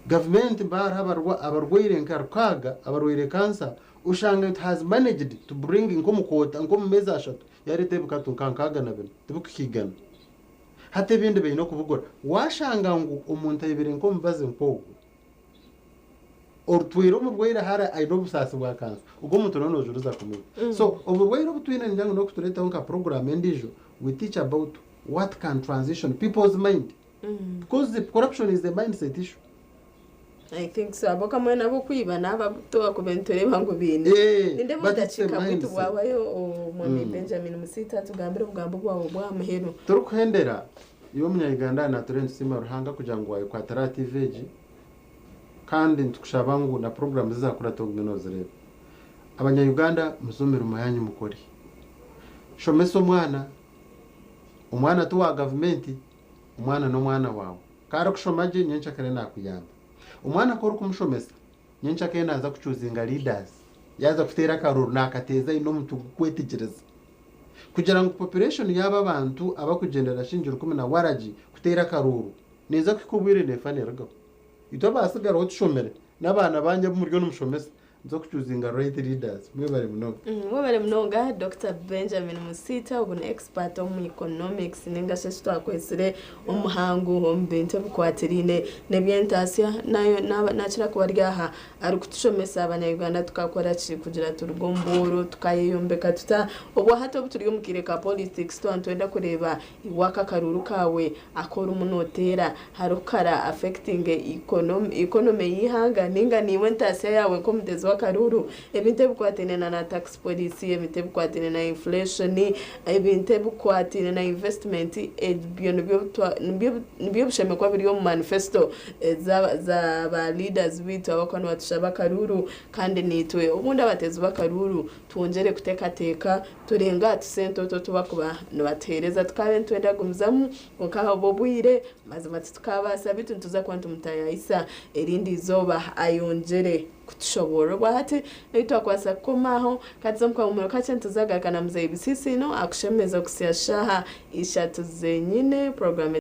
Gavumenti mba hariho abarwa abarwaire nka rukaaga abarwaire kansa oshanga it has managed to bring nk'omu kwota nk'omu meezi ashatu yareeta ebikatu nka 64 tibikuhiigana. Hati ebindi baine okubigura. Waashanga ngu omuntu aibire nk'omubazi nk'ogwo, orutwire omurwaire hare aine obusaasi bwa kansa, ogwo omuntu nooba noojuriza kumwiba. So oburwaire obu twine ningira ngu n'okutureetaho nka puroguraamu endiijo, we teach about what can transition people's mind because corruption is a mindset issue. I think so abo kamwe nabo kwiba naba twakuba nitureeba ngu biine nindeeba but it's a obudakiika bwitu mindset. bwabayo omwami Benjamin Musiita tugambire obugambo bwawe bwa muheru. Turikuhendera, iwe omunya-Uganda nature nitusiima Ruhanga kugira ngu wayekwatira aha TV egi kandi nitukushaba ngu na puroguramu ezizakurataho ogume nozireeba. Abanya-Uganda muze omu mirimo yanyu mukore. Shomesa omwana, omwana ti wa gavumenti, omwana n'omwana waawe. Ku arikushoma gye nyenkyakare nakuyamba. Omwana ku orikumushomesa, nyenkyakare naaza kucuuzinga leaders, yaaza kuteera akaruru naakateeza aine omutwe gurikwetegyereza. Kugira ngu population yaaba abantu abarikugyendera shingi rukumi na waragi kuteera akaruuru, neeza kuhika obwire neefa neerugaho. Itwe abaatsigaraho tushomire, n'abaana banyu abu muriyo nimushomesa, nimuza kucuuzinga right leaders. Mwebare munonga. Mwebare munonga Dokita Benjamin Musiita ogu ni expert omu economics ninga shi eki twakwetsire omuhangu omu bintu ebikwatiraine n'eby'entaasya nayo nakira kuba ari aha arikutushomesa abanya-Uganda tukakora ki kugira turuge omu bworo tukayeyombeka tuta obwahati obu turi omu kaire ka politics twaba nitwenda kureeba iwe aka akaruuru kaawe aku orimu nooteera hariho kara affecting economy y'eihanga ninga niiwe entaasya yaawe nk'omuteezi w'akaruuru ebintu ebikwataine na na tax policy ebintu ebikwataine na inflation ebintu ebikwataine na investment ebyo nibyo nibyo bishemekwa biri omu manifesto za za ba leaders baitu abakuba nibatushaba akaruuru kandi naitwe obundi abateezi b'akaruuru Twongyere kuteekateeka turenge aha tusente otu otu barikuba nibatuheereza. Tukaabaire nitwenda kugumizamu kwonka ahabw'obwire mazima titukaabaasa beitu nituza kuba nitumutayaayisa erindi izooba ayongyere kutushoboorora. Obwahati ebi twakubaasa kukoma aho ka tuze omu kahumuro kakye nituza kugaruka na Muzeeyi Bisiisino akushemeze okuhitsya shaaha ishatu zenyine. Puroguraamu.